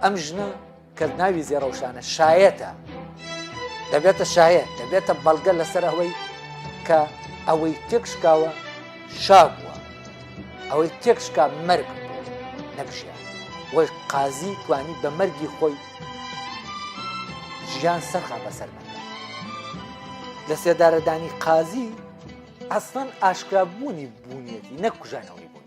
ئەم ژنە کە ناوی زێڕەوشانە شایەتە دەبێتە شایەت دەبێتە بەڵگە لەسەر ئەوەی کە ئەوەی تێکشکاوە شا بووە ئەوەی تێکشکا مەرگ بوو نەک ژیان وەش قازی توانی بە مەرگی خۆی ژیان سەرخا بەسەر مەرگا لە سێدارەدانی قازی ئەسڵەن ئاشکرا بوونی بوونیەتی نەک کوژانەوەی بوون.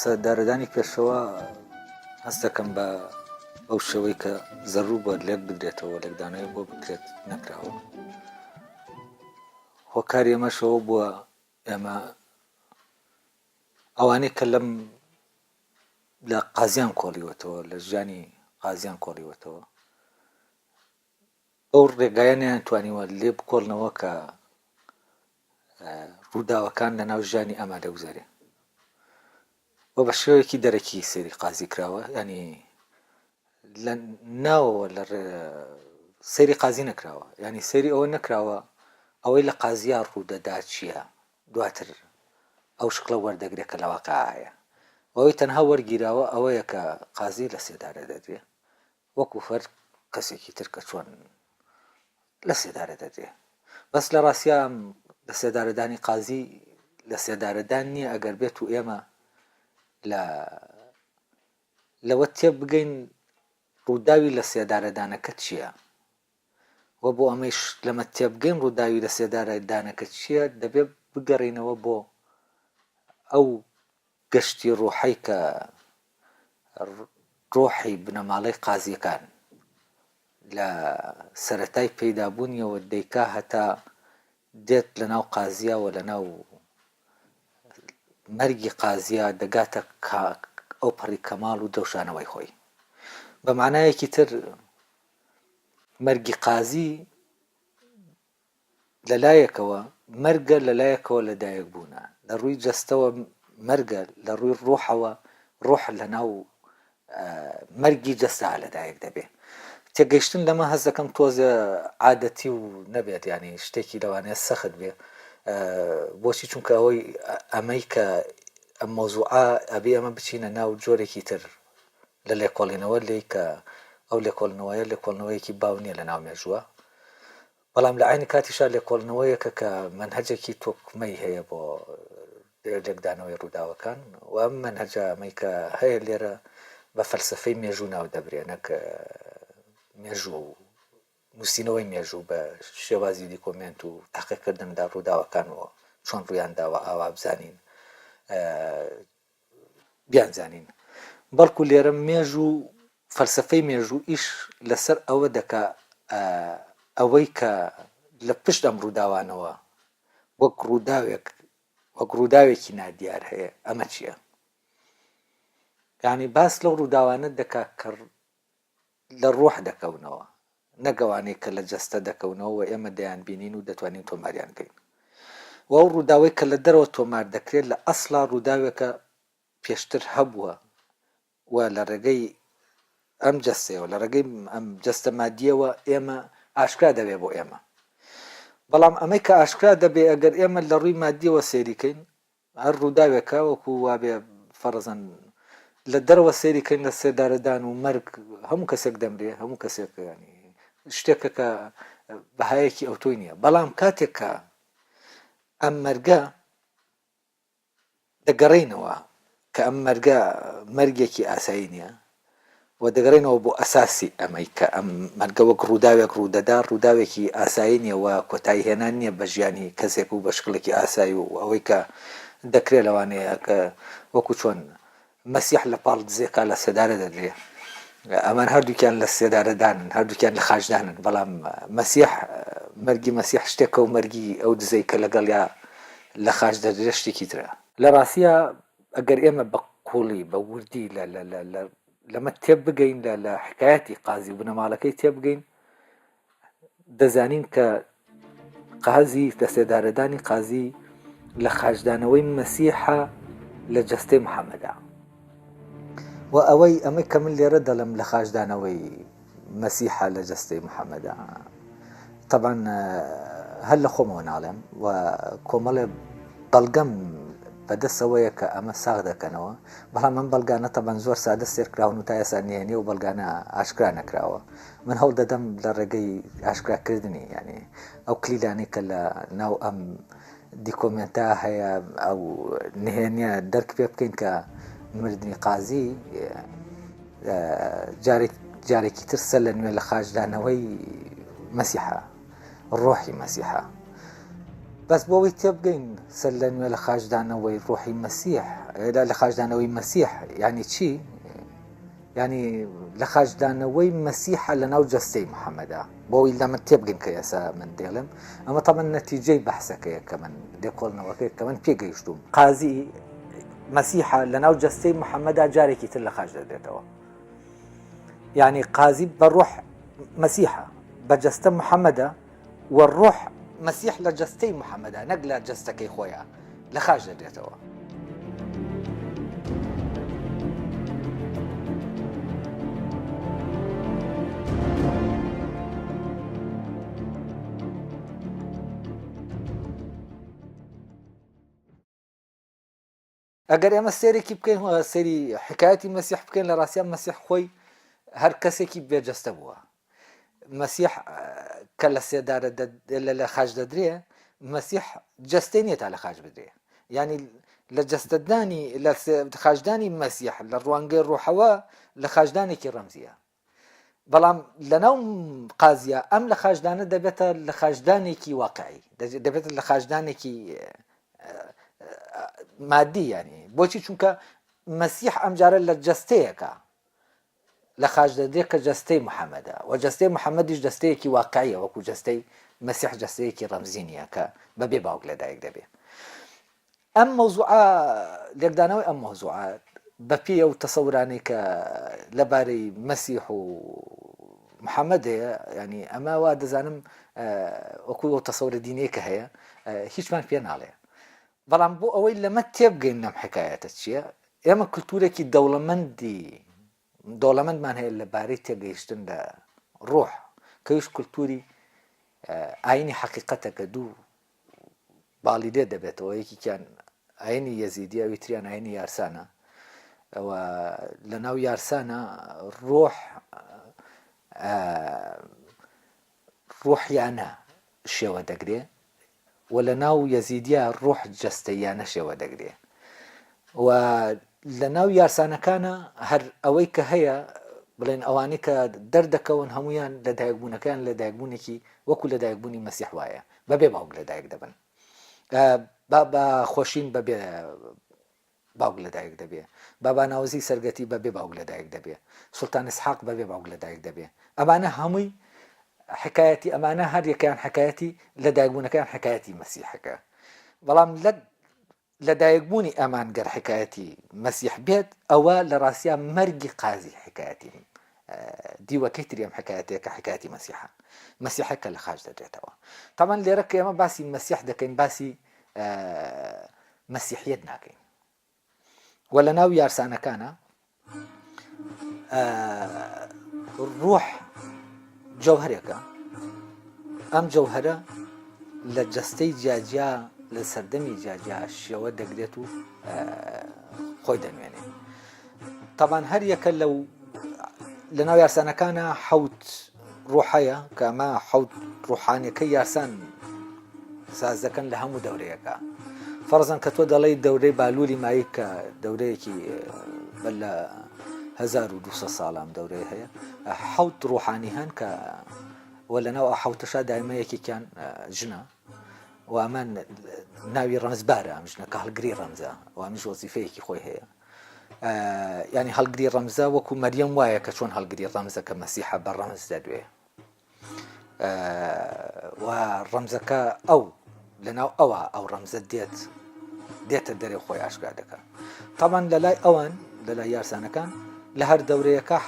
لەسەردارەدانی پێشەوا هەست دەکەم بە ئەو شێوەی کە زەڕوو بە لێک بدرێتەوە لێکدانەوەی بۆ بکرێت نەکراوە هۆکاری ئەمەشەوە بووە ئێمە ئەوانەی کە لەم لە قازیان کۆڵیوەتەوە لە ژیانی قازیان کۆڵیوەتەوە بەو ڕێگایە نەیانتوانیوە لێ بکۆڵنەوە کە ڕووداوەکان لە ناو ژیانی ئەما دەگوزەرێ و بە شێوەیەکی دەرەکی سەیری قازی کراوە ینی لە ناوەوە لە سەیری قازی نەکراوە ینی سەیری ئەوە نەکراوە ئەوەی لە قازیا ڕوودەدا چییە دواتر ئەو شکڵە وەردەگرێت کە لە واقع هەیە ئەوەی تەنها وەرگیراوە ئەوەیە کە قازی لە سێدارە دەدرێ وەکو هەر کەسێکی تر کە چۆن لە سێدارە دەدرێ بەس لە ڕاستیا ئەم لە سێدارەدانی قازی لە سێدارەدان نییە ئەگەر بێت و ئێمە لە لەوە تێبگەین ڕووداوی لە سێدارەدانەکە چییە و بۆ ئەمەیش لەمە تێبگەین ڕووداوی لە سێدارەدانەکە چییە دەبێ بگەڕینەوە بۆ ئەو گەشتی ڕوحەی کە ڕۆحی بنەماڵەی قازییەکان لە سەرەتای پەیدابوونیەوە دەیکا هەتا دێت لە ناو قازیا و لە ناو مەرگی قازیا دەگاتە ئەوپەڕی کەماڵ و درەوشانەوەی خۆی. بە مانایەکی تر مەرگی قازی لە لایەکەوە مەرگە لە لایەکەوە لە دایک بوونە، لە ڕووی جەستەوە مەرگە، لە ڕووی ڕۆحەوە ڕۆح لە ناو مەرگی جەستە لە دایک دەبێ. تێگەیشتن لەمە هەست دەکەم تۆزێ عادەتی و نەبێت یانی شتێکی لەوانەیە سەخت بێ بۆچی چونکە ئەوەی ئەمەی کە ئەم مەوزوعە ئەبێ ئەمە بچینە ناو جۆرێکی تر لە لێکۆڵینەوە لێی کە ئەو لێکۆڵینەوەیە لێکۆڵینەوەیەکی باو نییە لە ناو مێژووە بەڵام لە عەینی کاتیشا لێکۆڵینەوەیەکە کە مەنهەجێکی تۆکمەی هەیە بۆ لێکدانەوەی ڕووداوەکان و ئەم مەنهەجە ئەمەی کە هەیە لێرە بە فەلسەفەی مێژوو ناو دەبرێ نەک مێژوو و نووسینەوەی مێژوو بە شێوازی دیکۆمێنت و تاقیکردن لە ڕووداوەکان و چۆن ڕوویان داوە ئاوا بزانین بیانزانین، بەڵکو لێرە مێژوو فەلسەفەی مێژوو ئیش لەسەر ئەوە دەکا ئەوەی کە لە پشت ئەم ڕووداوانەوە وەک ڕووداوێک وەک ڕووداوێکی نادیار هەیە ئەمە چییە؟ یانی باس لەو ڕووداوانە دەکا کە لە ڕۆح دەکەونەوە نەک ئەوانەی کە لە جەستە دەکەونەوە و ئێمە دەیانبینین و دەتوانین تۆماریان کەین و ئەو ڕووداوەی کە لە دەرەوە تۆمار دەکرێت لە ئەسڵا ڕووداوێکە پێشتر هەبووە و لە ڕێگەی ئەم جەستەیەوە لە ڕێگەی ئەم جەستە مادیەوە ئێمە ئاشکرا دەبێت بۆ ئێمە بەڵام ئەمەی کە ئاشکرا دەبێت ئەگەر ئێمە لە ڕووی مادیەوە سەیری کەین هەر ڕووداوێکە وەکو وابێ فەڕزەن لە دەرەوە سەیری کەین لە سێدارەدان و مەرگ هەموو کەسێک دەمرێ هەموو کەسێک ینی شتێکە کە بەهایەکی ئەوتۆی نییە بەڵام کاتێک کە ئەم مەرگە دەگەڕێینەوە کە ئەم مەرگە مەرگێکی ئاسایی نییە و دەگەڕێینەوە بۆ ئەساسی ئەمەی کە ئەم مەرگە وەک ڕووداوێک ڕوودەدا، ڕووداوێکی ئاسایی نییە و کۆتایی هێنان نییە بە ژیانی کەسێک و بە شکڵێکی ئاسایی و ئەوەی کە دەکرێ لەوانەیە کە وەکو چۆن مەسیح لە پاڵ دزێکا لە سێدارە دەدرێ ئەمان هەردووکیان لە سێدارەدانن هەردووکیان لە خاچدانن بەڵام مەسیح مەرگی مەسیح شتێکە و مەرگی ئەو دزەی کە لەگەڵیا لە خاچ دەدرێ شتێکی ترە. لە ڕاستیا ئەگەر ئێمە بە قووڵی، بە وردی لە لە لە لە لەمە تێبگەین، لە لە حکایەتی قازی و بنەماڵەکەی تێبگەین، دەزانین کە قازی لەسێدارەدانی قازی لە خاچدانەوەی مەسیحە لە جەستەی محەممەدا و ئەوەی ئەمەی کە من لێرە دەڵێم لە خاچدانەوەی مەسیحە لە جەستەی محەممەدا تەبان هەر لە خۆمەوە ناڵێم و کۆمەڵێ بەڵگەم بەدەسەوەیە کە ئەمە ساغ دەکەنەوە بەڵام ئەم بەڵگانە تەبەن زۆر سادە سێرکراون و تا ئێستا نهێنی و بەڵگانە ئاشکرا نەکراوە من هەوڵ دەدەم لە ڕێگەی ئاشکراکردنی یعنی ئەو کلیلانەی کە لە ناو ئەم دیکۆمێنتا هەیە ئەو نهێنیە دەرک پێ بکەین کە مردنی قازی جارێک جارێکی تر سەر لە نوێ لە خاچدانەوەی مەسیحە ڕۆحی مەسیحە بەس بۆ ئەوەی تێبگەین سەر لە نوێ لە خاچدانەوەی ڕۆحی مەسیح لە خاچدانەوەی مەسیح ینی چی؟ یانی لە خاچدانەوەی مەسیحە لە ناو جەستەی محەممەدا بۆ ئەوەی لە من تێبگەن کە ئێسا من دێڵێم ئەمە تەمەن نەتیجەی بەحسەکەیە کە من لێکۆڵنەوەکەی کە من پێگەیشتوم قازی مەسیحە لە ناو جەستەی محەممەدا جارێکی تر لە خاچ دەدرێتەوە یعنی قازی بە ڕۆح مەسیحە بە جەستە محەممەدە و ڕۆح مەسیح لە جەستەی محەممەدا نەک لە جەستەکەی خۆیان لە خاچ دەدرێتەوە. ئەگەر ئێمە سێرێکی بکەین سێری حکایەتی مەسیح بکەین لە ڕاستیا مەسیح خۆی هەر کەسێکی بێجەستە بووە مەسیح کە لە سێدارە لە خاچ دەدرێ مەسیح جەستەی نییە تا لە خاچ بدرێ ینی لە جەستەدانی لە خاچدانی مەسیح لە ڕوانگەی ڕۆحەوە لە خاچدانێکی ڕەمزیە بەڵام لەناو قازیە ئەم لە خاچدانە دەبێتە لە خاچدانێکی واقعی دەبێتە لە خاچدانێکی مادی ینی بۆچی چونکە مەسیح ئەمجارە لە جەستەیەکە لە خاچ دەدرێت کە جەستەی محەمەدە و جەستەی محەمەدیش جەستەیەکی واقعیە وەکو جەستەی مەسیح جەستەیەکی ڕەمزی نییە کە بەبێ باوک لەدایک دەبێ ئەم مەوزوعە لێکدانەوەی ئەم مەوزوعە بەپێی ئەو تەسەورانەی کە لەبارەی مەسیح و محەممەد هەیە ینی ئەمە وا دەزانم وەکو ئەو تەسەورە دینەیە کە هەیە هیچمان پێ ناڵێ بەڵام بۆ ئەوەی لەمە تێبگەین لەم حکایەتە چییە ئێمە کلتورێکی دەوڵەمەندی دەوڵەمەندمان هەیە لە بارەی تێگەیشتن لە ڕۆح کەویش کلتوری ئاینی حەقیقەتە کە دوو باڵی لێ دەبێتەوە یەکێکیان ئاینی یەزیدی ئەوی تریان ئاینی یارسانە و لە ناو یارسانە ڕۆح ڕۆحیانە شێوە دەگرێ و لە ناو یەزیدیا ڕۆح جەستەییانە شێوە دەگرێ و لە ناو یارسانەکانە هەر ئەوەی کە هەیە بڵێن ئەوانەی کە دەردەکەون هەمویان لە دایکبوونەکەیان لە دایکبوونێکی وەکو لە دایکبوونی مەسیح وایە بەبێ باوک لە دایک دەبن با بە خۆشین بەبێ باوک لەدایک دەبێ. بابا ناوزی سەرگەتی بە بێ باوک لەدایک دەبێ. سوڵتان ئیسحاق بە بێ باوک لەدایک دەبێ. ئەمانە هەمووی حکایەتی ئەمانە هەر یەکەیان حکایەتی لەدایکبوونەکەیان حکایەتی مەسیحەکە. بەڵام لە لەدایکبوونی ئەمان گەر حکایەتی مەسیح بێت ئەوە لە ڕاستیا مەرگی قازی حکایەتی دیوەکەی تری ئەم حکایەتەیە کە حکایەتی مەسیحە مەسیحە کە لە خاچ دەدرێتەوە تامان لێرە کە ئێمە باسی مەسیح دەکەین باسی مەسیحیەت ناکەین و لە ناو یارسانەکانە ڕۆح جەوهرێکە ئەم جەوهرە لە جەستەی جیاجیا لە سەردەمی جیاجیا شێوە دەگرێت و خۆی دەنوێنێ تاوان هەر یەکە لەو لە ناو یارسانەکانە حەوت ڕۆحەیە کە ئەمە حەوت ڕۆحانیەکەی یارسان ساز دەکەن لە هەموو دەورەیەکە فەرزەن کە تۆ دەڵێی دەورەی بالولی مایک کە دەورەیەکی بەر لە 1200 ساڵام دەورەی هەیە حەوت ڕۆحانی هەن کە و لە ناو حەوتەشا دایمە یەکێکیان ژنە و ئەمە ناوی ڕەمزبارە ئەم ژنە کە هەڵگری ڕەمزە و ئەمیش وەزیفەیەکی خۆی هەیە یانی هەڵگری ڕەمزە وەکو مەریەم وایە کە چۆن هەڵگری ڕەمزە کە مەسیحە بە ڕەمز دەدوێ و ڕەمزەکە ئەو لەناو ئەوە ئەو ڕەمزە دێت دێتە دەرێ خۆی ئاشکرا دەکات تاوان لە لای ئەوان لە لای یارسانەکان لە هەر دەورەیەکە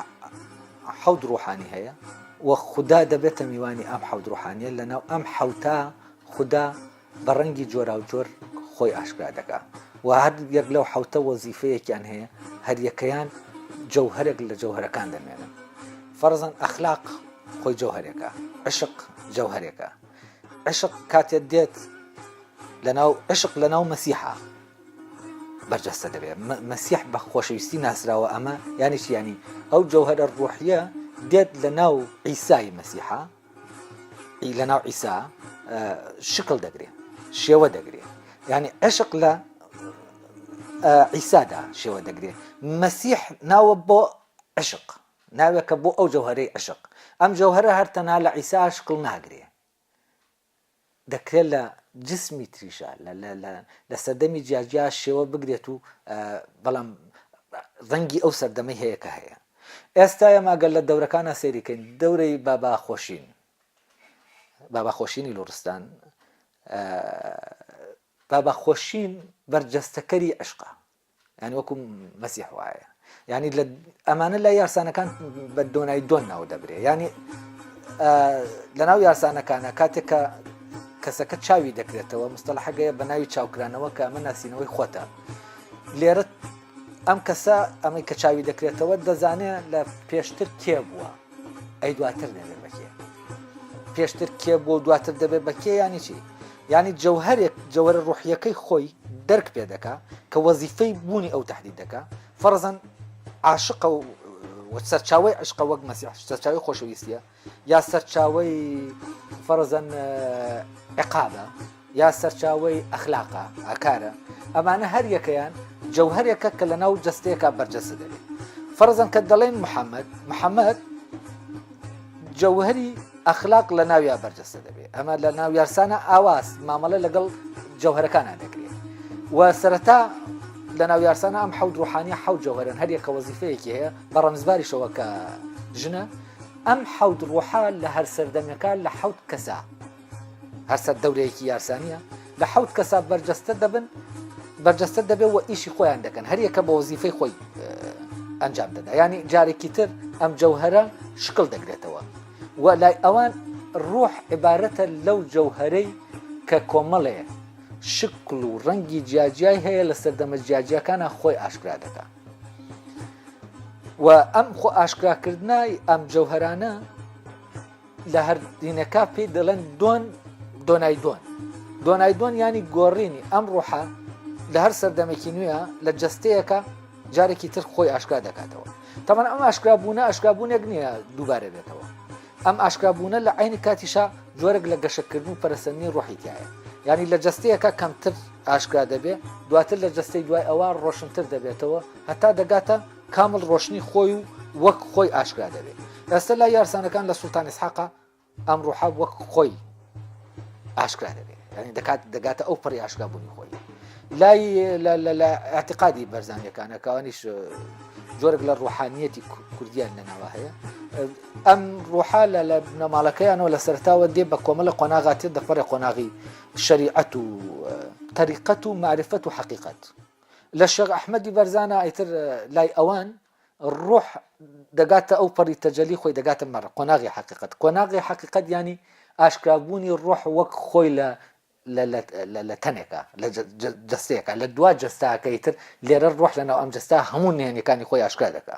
حەوت ڕوحانی هەیە و خودا دەبێتە میوانی ئەم حەوت ڕوحانیە لەناو ئەم حەوتا خودا بە ڕەنگی جۆراوجۆر خۆی ئاشکرا دەکا و هەر یەک لەو حەوتە وەزیفەیەکیان هەیە هەریەکەیان جەوهەرێک لە جەوهەرەکان دەنوێنن فەرزەن ئەخلاق خۆی جەوهەرێکە عشق جەوهەرێکە عشق کاتێک دێت لەناو عشق لەناو مەسیحە بەرجەستە دەبێت مەسیح بە خۆشەویستی ناسراوە ئەمە یانی چی ینی ئەو جەوهرە ڕۆحیە دێت لە ناو ئیسای مەسیحا لە ناو ئیسا شکل دەگرێ شێوە دەگرێ ینی عشق لە ئیسادا شێوە دەگرێ مەسیح ناوە بۆ عشق ناوێکە بۆ ئەو جەوهرەی عشق ئەم جەوهرە هەر تەنها لە ئیسا شکل ناگرێ دەکرێت لە جسمی تریشا لە سەردەمی جیاجیا شێوە بگرێت و بەڵام ڕەنگی ئەو سەردەمەی هەیە کە هەیە ئێستا ئێمە گەر لە دەورەکانە سەیریکەین دەورەی بابا خۆشین بابا خۆشینی لوڕستان بابا خۆشین بەرجەستەکەری عشقە یانی وەکو مەسیح وایە یانی لە ئەمانە لە یارسانەکان بە دۆنای دۆن ناو دەبرێ ینی لە ناو یارسانەکانە کاتێک کە کەسەکە چاوی دەکرێتەوە مستەڵحەگەیە بە ناوی چاوکرانەوە کە ئەمە ناسینەوەی خۆتە لێرە ئەم کەسە ئەمەی کە چاوی دەکرێتەوە دەزانێ لە پێشتر کێ بووە ئەی دواتر دەبێت بەکێ پێشتر کێ بووە و دواتر دەبێت بە کێ ینی چی یانی جەوهەرێک جەوەرە ڕوحیەکەی خۆی دەرک پێ دەکا کە وەزیفەی بوونی ئەو تهدید دەکا فەرزەن عاشقە و سەرچاوەی عشقە وەک مەسیح سەرچاوی خۆشەویستیە یا سەرچاوەی فەرزەن عقابە یا سەرچاوەی ئەخلاقە ئاکارە ئەمانە هەر یەکەیان جەوهرێکە کە لە ناو جستەیەکە بەرجەستە دەبێت فەرزەن کە دەڵێن محەممەد محەممەد جەوهری ئەخلاق لە ناویا بەرجەستە دەبێ ئەمە لە ناو یارسانە ئاواز مامەڵە لەگەڵ جەوهرەکانە دەکرێت و سەرەتا لە ناو یارسانە ئەم حەوت ڕوحانی حەوت جەوهرن هەر یەکە وەزیفەیەکی هەیە بە ڕەمزباریشەوە کە ژنە ئەم حەوت ڕوحە لە هەر سەردەمەکە لە حەوت کەسە هەر سەر دەورەیەکی یارسانیە لە حەوت کەسا بەرجەستە دەبن بەرجەستە دەبێت و ئیشی خۆیان دەکەن هەریەکە بە وەزیفەی خۆی ئەنجام دەدا ینی جارێکی تر ئەم جەوهرە شکل دەگرێتەوە و لای ئەوان ڕۆح عیبارەتە لەو جەوهرەی کە کۆمەڵێ شکل و ڕەنگی جیاجیای هەیە لە سەردەمە جیاجیاکانە خۆی ئاشکرا دەکا و ئەم خۆ ئاشکراکردنای ئەم جەوهرانە لە هەر دینەکە پێی دەڵێن دۆن دۆنای دۆن دۆنای دۆن ینی گۆڕینی ئەم ڕۆحە لە هەر سەردەمێکی نوێ لە جستەیەکە جارێکی تر خۆی ئاشکرا دەکاتەوە تەمان ئەم ئاشکرا بوونە ئاشکرابوونێک نییە دووبارە بێتەوە ئەم ئاشکرا بوونە لە عینی کاتیشا جۆرێک لە گەشەکردن و پەرسەندنی ڕۆحی تایە ینی لە جستەیەکە کەمتر ئاشکرا دەبێ دواتر لە جستەی دوای ئەوە ڕۆشنتر دەبێتەوە هەتا دەگاتە کامڵ ڕۆشنی خۆی و وەک خۆی ئاشکرا دەبێت. ئێستا لای یارسانەکان لە سوڵتان ئیسحاقا ئەم ڕوحە وەک خۆی ئاشکرا دەبێت یعنی دەکات دەگاتە ئەو پەڕی ئاشکرا بوونی خۆی لای لە اعتقادی بەرزانیەکانە کەوانیش جۆرێک لە ڕوحانیەتی کوردیان لەناوە هەیە ئەم ڕوحا لە لە بنەماڵەکەیانەوە لە سەرتاوە دێ بە کۆمەڵە قۆناغاتر دەپەڕێ قۆناغی شەریعەت و تەریقەت و معرفەت و حەقیقەت لە شێخ ئەحمەدی بەرزانە ئیتر لای ئەوان ڕۆح دەگاتە ئەو پەڕی تەجەلی خۆی دەگاتە مەڕ قۆناغی حەقیقەت قۆناغی حەقیقەت ینی ئاشکرابوونی ڕۆح وەک خۆی لە لە تەنێکە لە جستەیەەکە لە دوا جستاکەی تر لێرە ڕۆح لەناو ئەم جستا هەموو نهێنیەکانی خۆی ئاشکرا دەکا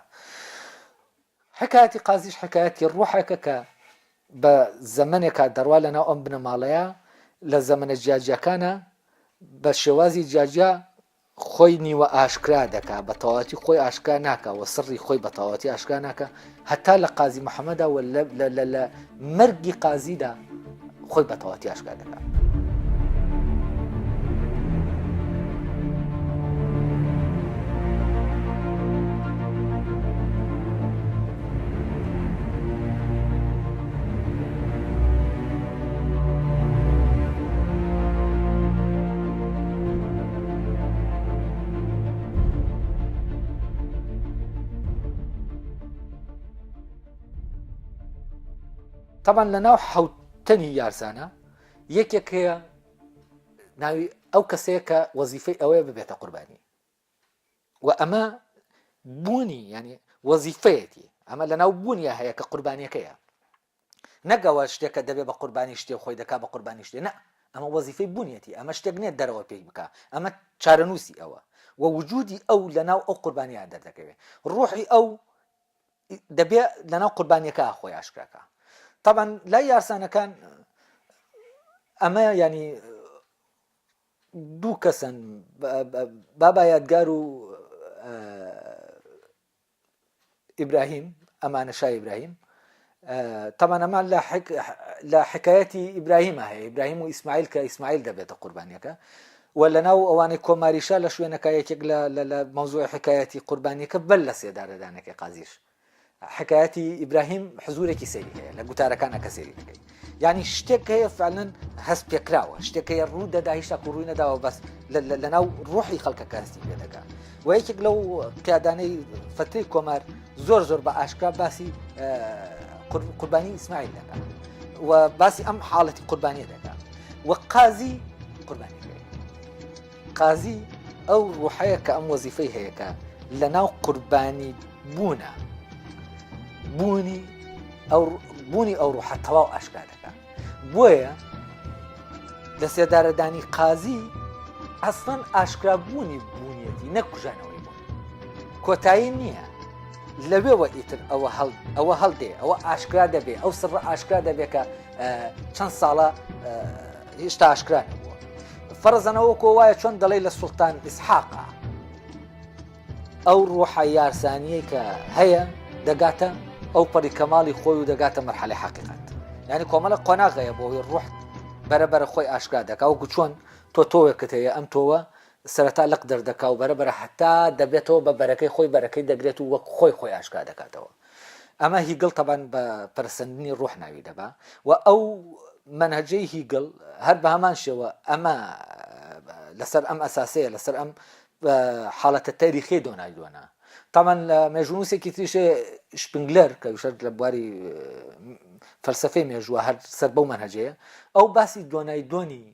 حکایەتی قازیش حکایەتی ڕۆحێکە کە بە زەمەنێکا دەڕوا لەناو ئەم بنەماڵەیە لە زەمەنە جیاجیاکانە بە شێوازی جیاجیا خۆی نیوە ئاشکرا دەکا بە تەواوەتی خۆی ئاشکرا ناکا و سڕی خۆی بە تەواوەتی ئاشکرا ناکا هەتا لە قازی محەممەدا و لە مەرگی قازیدا خۆی بە تەواوەتی ئاشکرا دەکا. تەبعەن لە ناو حوتەنی یارسانە یەکێک هەیە ناوی ئەو کەسەیە کە وەزیفەی ئەوەیە ببێتە قوربانی و ئەمە بوونی ینی وەزیفەیەتی. ئەمە لەناو بوونیا هەیە کە قوربانیەکەیە. نەک ئەوە شتێکە دەبێ بە قوربانی شتێ خۆی دەکا بە قوربانی شتێ نا ئەمە وەزیفەی بوونیەتی ئەمە شتێک نییە دەرەوە پێی بکا ئەمە چارەنووسی ئەوە و وجودی ئەو لەناو ئەو قوربانیان دەردەکەوێ ڕوحی ئەو دەبێ لەناو قوربانیەکە خۆی ئاشکراکە طبعا لای یارسانەکان ئەمە ینی دوو کەسن بابا یادگار و ئیبراهیم ئەمانە شای ئیبراهیم تەمان ئەمان لە حکایەتی ئیبراهیمە هەیە ئیبراهیم و ئیسماعیل کە ئیسماعیل دەبێتە قوربانیەکە و لە ناو ئەوانەی کۆماریشا لە شوێنەکە یەکێک لە مەوزوعی حکایەتی قوربانیەکە بەر لە سێدارەدانەکەی قازیش حکایەتی ئیبراهیم حزورێکی سەیری هەیە لە گوتارەکانە کە سەیری دەکەی یعنی شتێک هەیە فعلەن هەست پێکراوە شتێک هەیە ڕوو دەدا هیشتا کو ڕووی نەداوە بەس لەناو ڕۆحی خەڵکەکە هەستی پێ دەکا و یەکێک لەو قیادانەی فترەی کۆمار زۆر زۆر بە ئاشکرا باسی قوربانی ئیسماعیل دەکا و باسی ئەم حاڵەتی قوربانیە دەکا و قازی قوربانیەکەی قازی ئەو ڕوحەیە کە ئەم وەزیفەی هەیە کە لە ناو قوربانی بوونە بوونی ئەو بوونی ئەو ڕوحە تەواو ئاشکرا دەکات بۆیە لە سێدارەدانی قازی ئەسڵەن ئاشکرا بوونی بوونیەتی نەک کوژانەوەی بوون کۆتایی نییە لەوێوە ئیتر ئەوە هەڵ ئەوە هەڵدێ ئەوە ئاشکرا دەبێ ئەو سڕ ئاشکرا دەبێت کە چەند ساڵە هێشتا ئاشکرا نەبووە فەرزەنەوە وەکۆ وایە چۆن دەڵێ لە سوڵتان ئیسحاقا ئەو ڕوحە یارسانیەی کە هەیە دەگاتە ئەو پەڕی کەماڵی خۆی و دەگاتە مەرحەلەی حەقیقەت یعنی کۆمەڵە قۆناغەیە بۆ ئەوەی ڕوح بەرە بەرە خۆی ئاشکرا دەکا وەکو چۆن تۆ تۆوێکت هەیە ئەم تۆوە سەرەتا لق دەردەکا و بەرە بەرە هەتا دەبێتەوە بە بەرەکەی خۆی بەرەکەی دەگرێت و وەک خۆی خۆی ئاشکرا دەکاتەوە ئەمە هیگڵ تەبان بە پەرسەندنی ڕوح ناوی دەبا و ئەو مەنهەجەی هیگڵ هەر بە هەمان شێوە ئەمە لەسەر ئەم ئەساسەیە لەسەر ئەم حاڵەتە تەریخی دۆنای دۆنا تامان لە مێژوونووسێکی تریشێ شپنگلەر کە شەر لە بواری فەلسفەی مێژووە هەر سەر بەو مەنهەجەیە ئەو باسی دۆنای دۆنی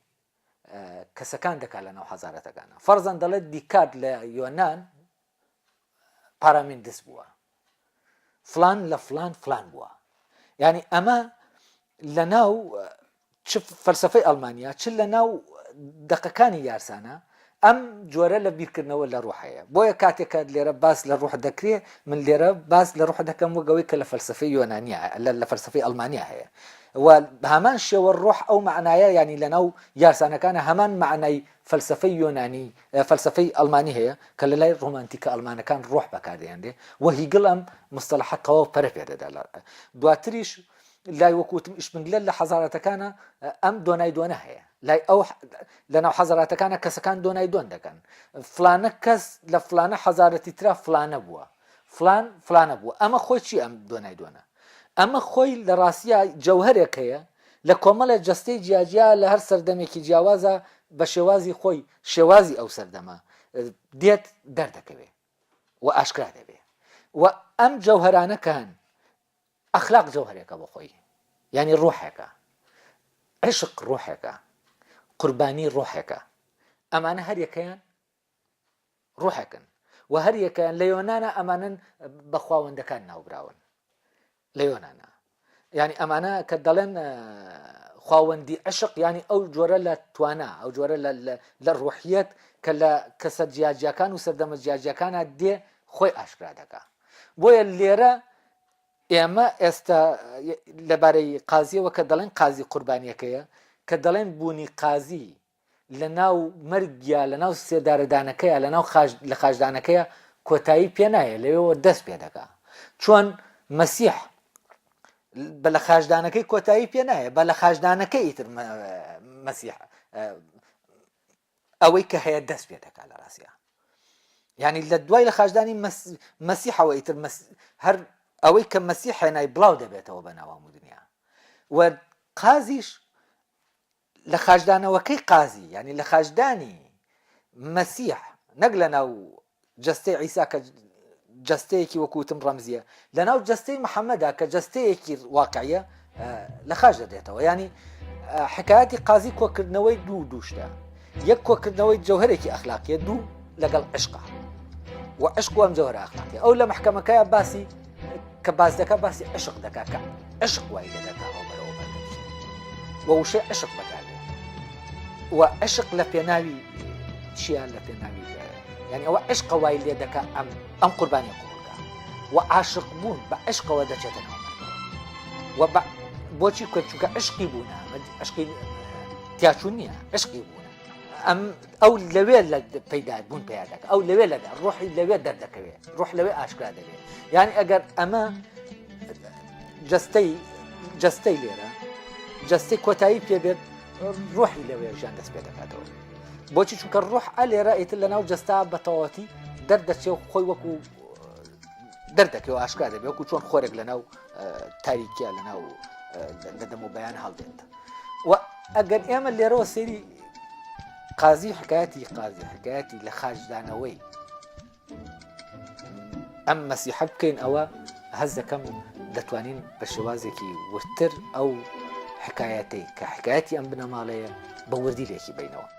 کەسەکان دەکات لە ناو حەزارەتەکانە فەرزەن دەڵێت دیکارت لە یۆناان پارامیندس بووە فلان لە فلان فلان بووە یعنی ئەمە لە ناو چ فەلسفەی ئەڵمانیا چ لە ناو دەقەکانی یارسانە ئەم جۆرە لە بیرکردنەوە لە ڕوح هەیە بۆیە کاتێک کە لێرە باس لە ڕوح دەکرێ من لێرە باس لە ڕوح دەکەم وەک ئەوەی کە لە فەلسفەی یۆنانیا لە فەلسفەی ئەڵمانیا هەیە و هەمان شێوە ڕۆح ئەو معنایە ینی لە ناو یارسانەکانە هەمان معنای فەلسفەی یۆنانی فەلسفەی ئەڵمانی هەیە کە لە لای ڕۆمانتیکە ئەڵمانەکان ڕۆح بەکاردێنرێ و هیگڵ ئەم مستەلەحە تەواو پەرە پێدەدا دواتریش لای وەکو وتم ئیشپنگلەر لە حەزارەتەکانە ئەم دۆنای دۆنە هەیە لای ئەو لەناو حەزاراتەکانە کەسەکان دۆنای دۆن دەکەن فلانە کەس لە فلانە حەزارەتی ترا فلانە بووە فلان فلانە بووە ئەمە خۆی چی ئەم دۆنای دۆنە ئەمە خۆی لە ڕاستە جەوهرێک هەیە لە کۆمەڵێ جەستەی جیاجیا لە هەر سەردەمێکی جیاوازە بە شێوازی خۆی شێوازی ئەو سەردەمە دێت دەردەکەوێ و ئاشکرا دەبێ و ئەم جەوهرانە کە هەن ئەخلاق جەوهەرێکە بۆ خۆی یانی ڕۆحێکە عشق ڕۆحێکە قوربانی ڕۆحێکە ئەمانە هەریەکەیان ڕۆحێکن و هەریەکەیان لە یۆناە ئەمانن بە خواوەندەکان ناوبراون لە یۆناە یعنی ئەمانە کە دەڵێن خواوەندی عشق ینی ئەو جۆرە لە توانا ئەو جۆرە لە ڕۆحیەت کە لە کەسە جیاجیاکان و سەردەمە جیاجیاکانە دێ خۆی ئاشکرا دەکا بۆیە لێرە ئێمە ئێستا لەبارەی قازیەوە کە دەڵێن قازی قوربانیەکەیە کە دەڵێن بوونی قازی لە ناو مەرگیا لە ناو سێدارەدانەکەیە لە ناو لە خاچدانەکەیە کۆتایی پێ نایە لەوێەوە دەست پێ دەکا چۆن مەسیح بە لە خاچدانەکەی کۆتایی پێ نایە بە لە خاچدانەکەی ئیتر مەسیح ئەوەی کە هەیە دەست پێ دەکات لە ڕاستیا یعنی لە دوای لە خاچدانی مەسیحەوە ئیتر هەر ئەوەی کە مەسیح هێنای بڵاو دەبێتەوە بە ناو هەموو دنیا و قازیش لە خاچدانەوەکەی قازی یعنی لە خاچدانی مەسیح نەک لە ناو جەستەی عیسا کە جەستەیەکی وەکو وتم ڕەمزیە لەناو جەستەی محەممەدا کە جەستەیەکی واقعیە لە خاش دەدرێتەوە ینی حکایەتی قازی کۆکردنەوەی دوو دووشتە یەک کۆکردنەوەی جەوهرێکی ئەخلاقیە دوو لەگەڵ عشقا و عشق و ئەم جەوهرە ئەخلاقی ئەو لە محکەمەکەی باسی. کە باس دەکا باسی عشق دەکا کە عشق وای لێ دەکا ئەو بەرەوە مەرگە بچێت و وشەی عشق بەکارێت و عشق لە پێناوی چییە لە پێناوی یعنی ئەوە عشقە وای لێ دەکا ئەم ئەم قوربانی قوبڵکە و عاشق بوون بە عشقەوە دەچێتە ناو مەرگەوە و بە بۆچی کرد چونکە عشقی بوونە عشقی تیاچوون نییە عشقی بوونە ئەم ئەو لەوێ لە پەیدا بوون پیا دەکە ئەو لەوێ لەدا ڕۆحی لەوێ دەردەکەوێت ڕۆح لەوێ ئاشکرا دەبێت یعنی ئەگەر ئەمە جستەی جستەی لێرە جستەی کۆتایی پێبێت ڕۆحی لەوێ ژیان دەست پێ دەکاتەوە بۆچی چونکە ڕۆح ئە لێرە ئیتر لەناو جستا بە تەواوەتی دەردەچێ و خۆی وەکو دەردەکەوە ئاشکرا دەبێت وەکو چۆن خۆرێک لەناو تاریکیا لەناو لە دەم و بەیان هەڵدێت و ئەگەر ئێمە لێرەوە سەیری قازی حکایەتی قازی حکایەتی لە خاچدانەوەی ئەم مەسیحە بکەین ئەوە هەز دەکەم دەتوانین بە شێوازێکی وردتر ئەو حکایەتەی کە حکایەتی ئەم بنەماڵەیە بە وردی لێکی بینەوە.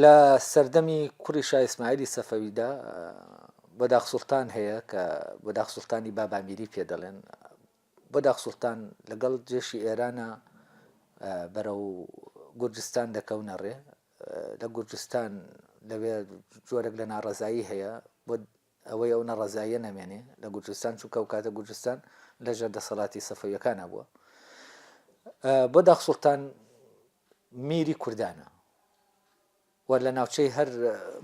لە سەردەمی کوڕی شا ئیسماعیلی سەفەویدا بۆداخ سوڵتان هەیە کە بۆداخ سوڵتانی بابامیری پێ دەڵێن. بۆداخ سوڵتان لەگەڵ جێشی ئێرانە بەرەو گورجستان دەکەونە ڕێ. لە گورجستان لەوێ جۆرێک لە ناڕەزایی هەیە بۆ ئەوەی ئەو نەڕەزاییە نەمێنێ لە گورجستان چونکە ئەو کاتە گورجستان لەژێر دەسەڵاتی سەفەویەکانە بووە. بۆداخ سوڵتان میری کوردانە و لە ناوچەی هەر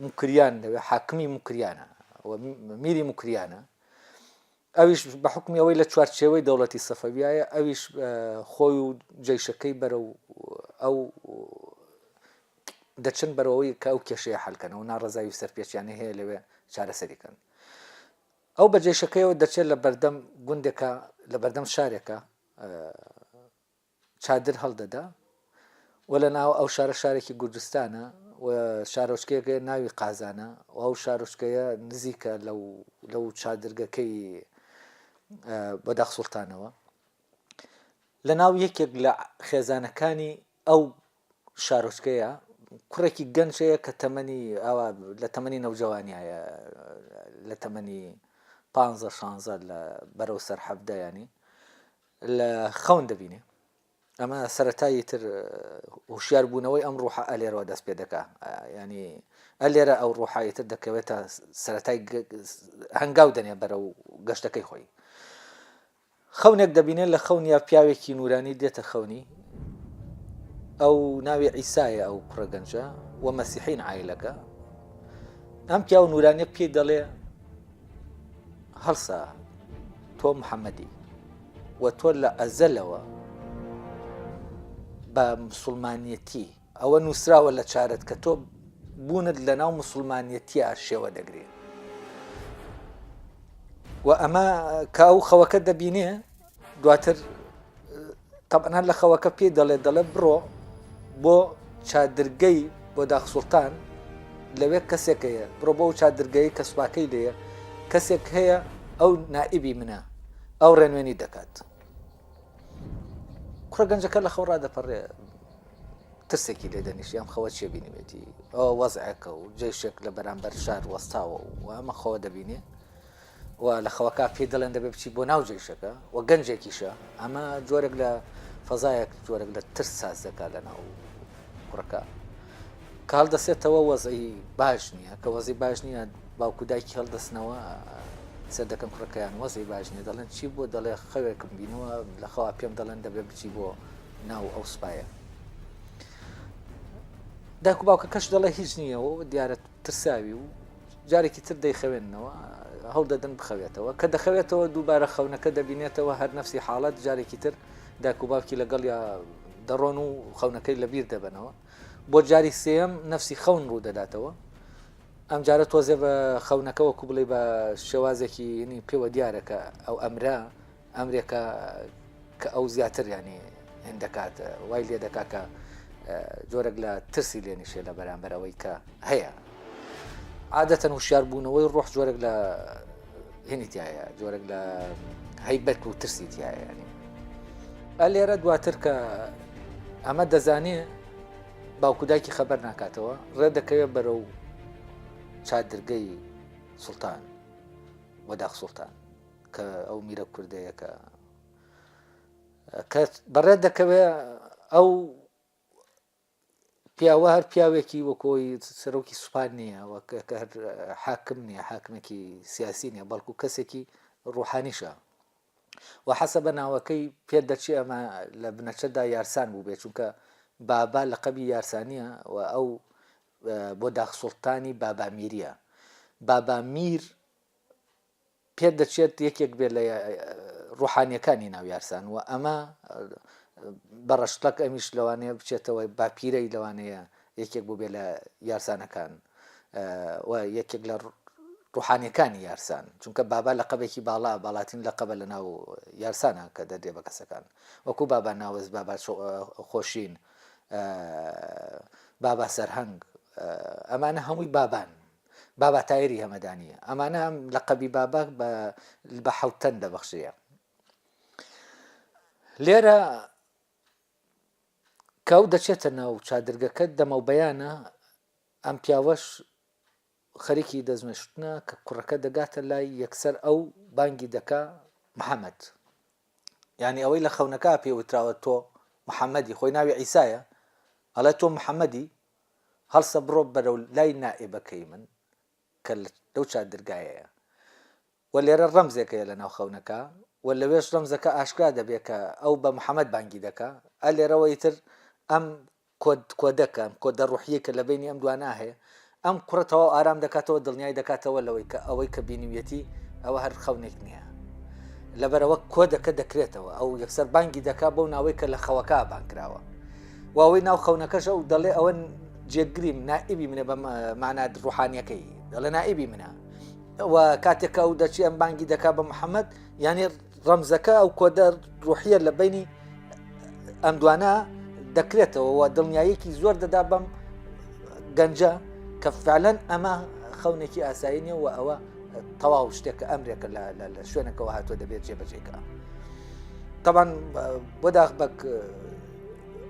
موکریان لەوێ حاکمی موکریانە و میری موکریانە ئەویش بە حکمی ئەوەی لە چوارچێوەی دەوڵەتی سەفەویایە ئەویش خۆی و جەیشەکەی بەرەو ئەو دەچن بەرەوەی کە ئەو کێشەیە حلکەنەوە ناڕەزایی و سەرپێچیانە هەیە لەوێ چارەسەری کەن ئەو بە جەیشەکەیەوە دەچێت لە بەردەم گوندێکە لە بەردەم شارێکە چادر هەڵدەدا و لە ناو ئەو شارە شارێکی گورجستانە و شارۆچکەیەک هەیە ناوی قازانە و ئەو شارۆچکەیە نزیکە لەو لەو چادرگەکەی بەداخ سوڵتانەوە لە ناو یەکێک لە خێزانەکانی ئەو شارۆچکەیە کوڕێکی گەنج هەیە کە تەمەنی ئاوا لە تەمەنی نەوجەوانیایە لە تەمەنی پ شانزە لە بەرەو سەر حەفدە ینی لە خەون دەبینێ ئەمە سەرەتای تر هوشیار بوونەوەی ئەم ڕوحە ئەلێرەوە دەست پێ دەکا ینی ئەلێرە ئەو ڕوحایی تر دەکەوێتە سەرەتای هەنگاو دەنێ بەرەو گەشتەکەی خۆی خەونێک دەبینێت لە خەونیا پیاوێکی نورانی دێتە خەونی ئەو ناوی عیسایە ئەو کوڕە گەنجە و مەسیحین عیلەکە ئەم پیاو نورانیە پێی دەڵێ هەڵسە تۆ محەممەدی و تۆ لە ئەزەلەوە بە مسلمانەتی ئەوە نووسراوە لە چارت کە تۆ بوونت لە ناو مسلمانەتیا شێوە دەگرێ و ئەمە کە ئەو خەوەکە دەبینێ دواتر تەبعەن هەر لە خەوەکە پێی دەڵێ دەڵێ بڕۆ بۆ چادرگەی بۆ داخ سوڵتان لەوێ کەسێک هەیە بڕۆ بۆ ئەو چادرگەی کە سوپاکەی لێیە کەسێک هەیە ئەو نائیبی منە ئەو ڕێنوێنی دەکات کوڕە گەنجەکە لە خەو ڕادەپەڕێ ترسێکی لێ دەنیشی ئەم خەوە چیە بینیوێتی ئەوە وەزعێکە و جەیشێک لە بەرامبەر شار وەستاوە و ئەمە خەوە دەبینێ و لە خەوەکە پێی دەڵێن دەبێ بچی بۆ ناو جەیشەکە و گەنجێکیشە ئەمە جۆرێک لە فەزایەک جۆرێک لە ترس ساز دەکات لە ناو کوڕەکە کە هەڵدەسێتەوە وەزعی باش نییە کە وەزی باش نییە باوکو دایکی هەڵدەستنەوە سەر دەکەن کوڕەکەیان وەزی باش نییە دەڵێن چی بۆ دەڵێ خەوێکم بینەوە لە خەوا پێم دەڵێن دەبێ بچی بۆ ناو ئەو سوپایە داک و باوکەکەش دەڵێ هیچ نییە و دیارە ترساوی و جارێکی تر دەیخەوێننەوە، هەوڵ دەدەن بخەوێتەوە، کە دەخەوێتەوە دووبارە خەونەکە دەبینێتەوە هەر نەفسی حاڵەت، جارێکی تر دایک و باوکی لەگەڵیا دەڕۆن و خەونەکەی لەبیر دەبەنەوە، بۆ جاری سێیەم نەفسی خەون ڕوو دەداتەوە، ئەمجارە تۆزێ بە خەونەکە وەکو بڵێی بە شێوازێکی پێوە دیارە کە ئەو ئەمرە ئەمرێکە کە ئەو زیاتر ینی هێن دەکات وای لێ دەکات کە جۆرێک لە ترسی لێ نیشێ لە بەرامبەر ئەوەی کە هەیە عادەتەن هوشیار بوونەوەی ڕۆح جۆرێک لە هێنی تایە جۆرێک لە هەیبەت و ترسی تایە ینی ئەلێرە دواتر کە ئەمە دەزانێ باوک و دایکی خەبەر ناکاتەوە، ڕێ دەکەوێت بەرەو چادرگەی سوڵتان، وەداخ سوڵتان، کە ئەو میرە کوردەیە کە کە بەڕێ دەکەوێ ئەو پیاوە هەر پیاوێکی وەکۆی سەرۆکی سوپا نییە وەک هەر حاکم نییە حاکمێکی سیاسی نییە بەڵکو کەسێکی ڕوحانیشە و حەسەبە ناوەکەی پێ دەچێ ئەمە لە بنەچەدا یارسان بوو بێ چونکە بابا لەقەبی یارسانیە و ئەو بۆ داخ سوڵتانی بابامیریە بابامیر پێ دەچێت یەکێک بێت لە ڕوحانیەکانی ناو یارسان و ئەمە بە ڕەشتەک ئەمیش لەوانەیە بچێتەوە باپیرەی لەوانەیە یەکێک بوو بێ لە یارسانەکان و یەکێک لە ڕوحانیەکانی یارسان چونکە بابا لە قەبێکی باڵا باڵاتین لە قەبە لە ناو یارسانە کە دەدرێ بە کەسەکان وەکو بابا ناوەز بابا خۆشین بابا سەرهەنگ ئەمانە هەمووی بابان بابا تایری هەمەدانی ئەمانە هەم لەقەبی بابا بە حەوتەن دەبەخشرێ لێرە کە ئەو دەچێتە ناو چادرگەکە دەمەو بەیانە ئەم پیاوەش خەریکی دەستنوێژشتنە کە کوڕەکە دەگاتە لای یەکسەر ئەو بانگی دەکا محەممەد یعنی ئەوەی لە خەونەکە پێ وتراوە تۆ محەممەدی خۆی ناوی عیسایە ئەڵێ تۆ محەممەدی هەڵسە بڕۆ بەرەو لای نائیبەکەی من کە لەو چادرگایەیە و لێرە ڕەمزێک هەیە لەناو خەونەکە و لەوێش ڕەمزەکە ئاشکرا دەبێت کە ئەو بە محەممەد بانگی دەکا ئە لێرەوە ئیتر ئەم کۆد کۆدەکە ئەم کۆدە ڕوحیەی کە لە بەینی ئەم دوانە هەیە ئەم کوڕە تەواو ئارام دەکاتەوە دڵنیای دەکاتەوە لەوەی کە ئەوەی کە بینیویەتی ئەوە هەر خەونێک نییە لەبەرەوە کۆدەکە دەکرێتەوە ئەو یەکسەر بانگی دەکا بەو ناوەی کە لە خەوەکە بانگ کراوە و ئەوەی ناو خەونەکەش ئەو دەڵێ ئەوە جێگری نائیبی منە بە مانا ڕوحانیەکەی دەڵێ نائیبی منە و کاتێک کە ئەو دەچی ئەم بانگی دەکا بە محەممەد یعنی ڕەمزەکە ئەو کۆدە ڕوحیە لە بینی ئەم دوانە دەکرێتەوە و دڵنیاییەکی زۆر دەدا بەم گەنجە کە فعلەن ئەمە خەونێکی ئاسایی نیە و ئەوە تەواو شتێکە ئەمرێکە لە شوێنەکەەوە هاتووە دەبێت جێبەجێکە طبعا بۆ داخ بەک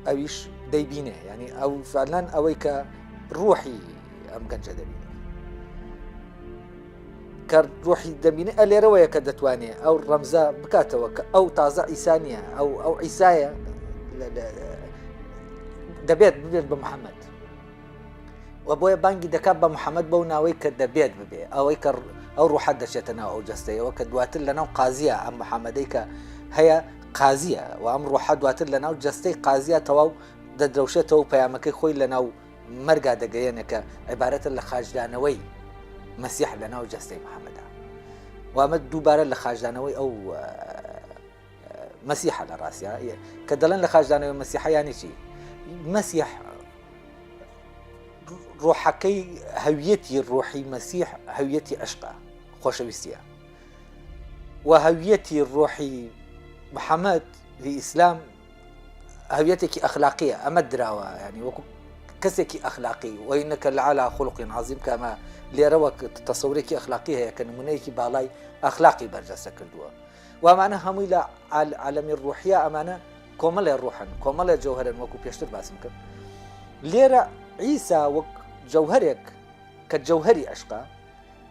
ئەویش دەیبینێ ینی ئەو فعلەن ئەوەی کە ڕوحی ئەم گەنجە دەبینێ کە ڕۆحی دەبینێ ئە لێرەوەیە کە دەتوانێ ئەو ڕەمزە بکاتەوە کە ئەو تازە عیسا نییە ئەو ئەو عیسایە دەبێت ببێت بە محەممەد و بۆیە بانگی دەکات بە محەممەد بەو ناوەی کە دەبێت ببێ ئەوەی کە ئەو ڕوحەت دەچێتە ناو ئەو جەستەیەوە کە دواتر لەناو قازیە ئەم محەممەدەی کە هەیە قازیە و ئەم ڕۆحە دواتر لەناو جەستەی قازیە تەواو دەدرەوشێتەوە و پەیامەکەی خۆی لەناو مەرگا دەگەیەنێ کە عیبارەتە لە خاچدانەوەی مەسیح لە ناو جەستەی محەممەدا و ئەمە دووبارە لە خاچدانەوەی ئەو مەسیحە لە ڕاستە کە دەڵێن لە خاچدانەوەی مەسیحە یانی چی مەسیح ڕۆحەکەی هەویەتی ڕۆحی مەسیح هەویەتی عشقە خۆشەویستیە و هەویەتی ڕۆحی محەممەد هی ئیسلام هەویەتێکی ئەخلاقیە ئەمە دراوە ینی وەکو کەسێکی ئەخلاقی وإنك لعلى خلق عظيم کە ئەمە لێرەوە تەسەورێکی ئەخلاقی هەیە کە نمونەیەکی باڵای ئەخلاقی بەرجەستە کردووە و ئەمانە هەمووی لە عالەمی ڕوحیە ئەمانە کۆمەڵێ ڕوحن کۆمەڵێ جەوهرن وەکو پێشتر باسم کرد لێرە عیسا وەک جەوهرێک کە جەوهری عشقە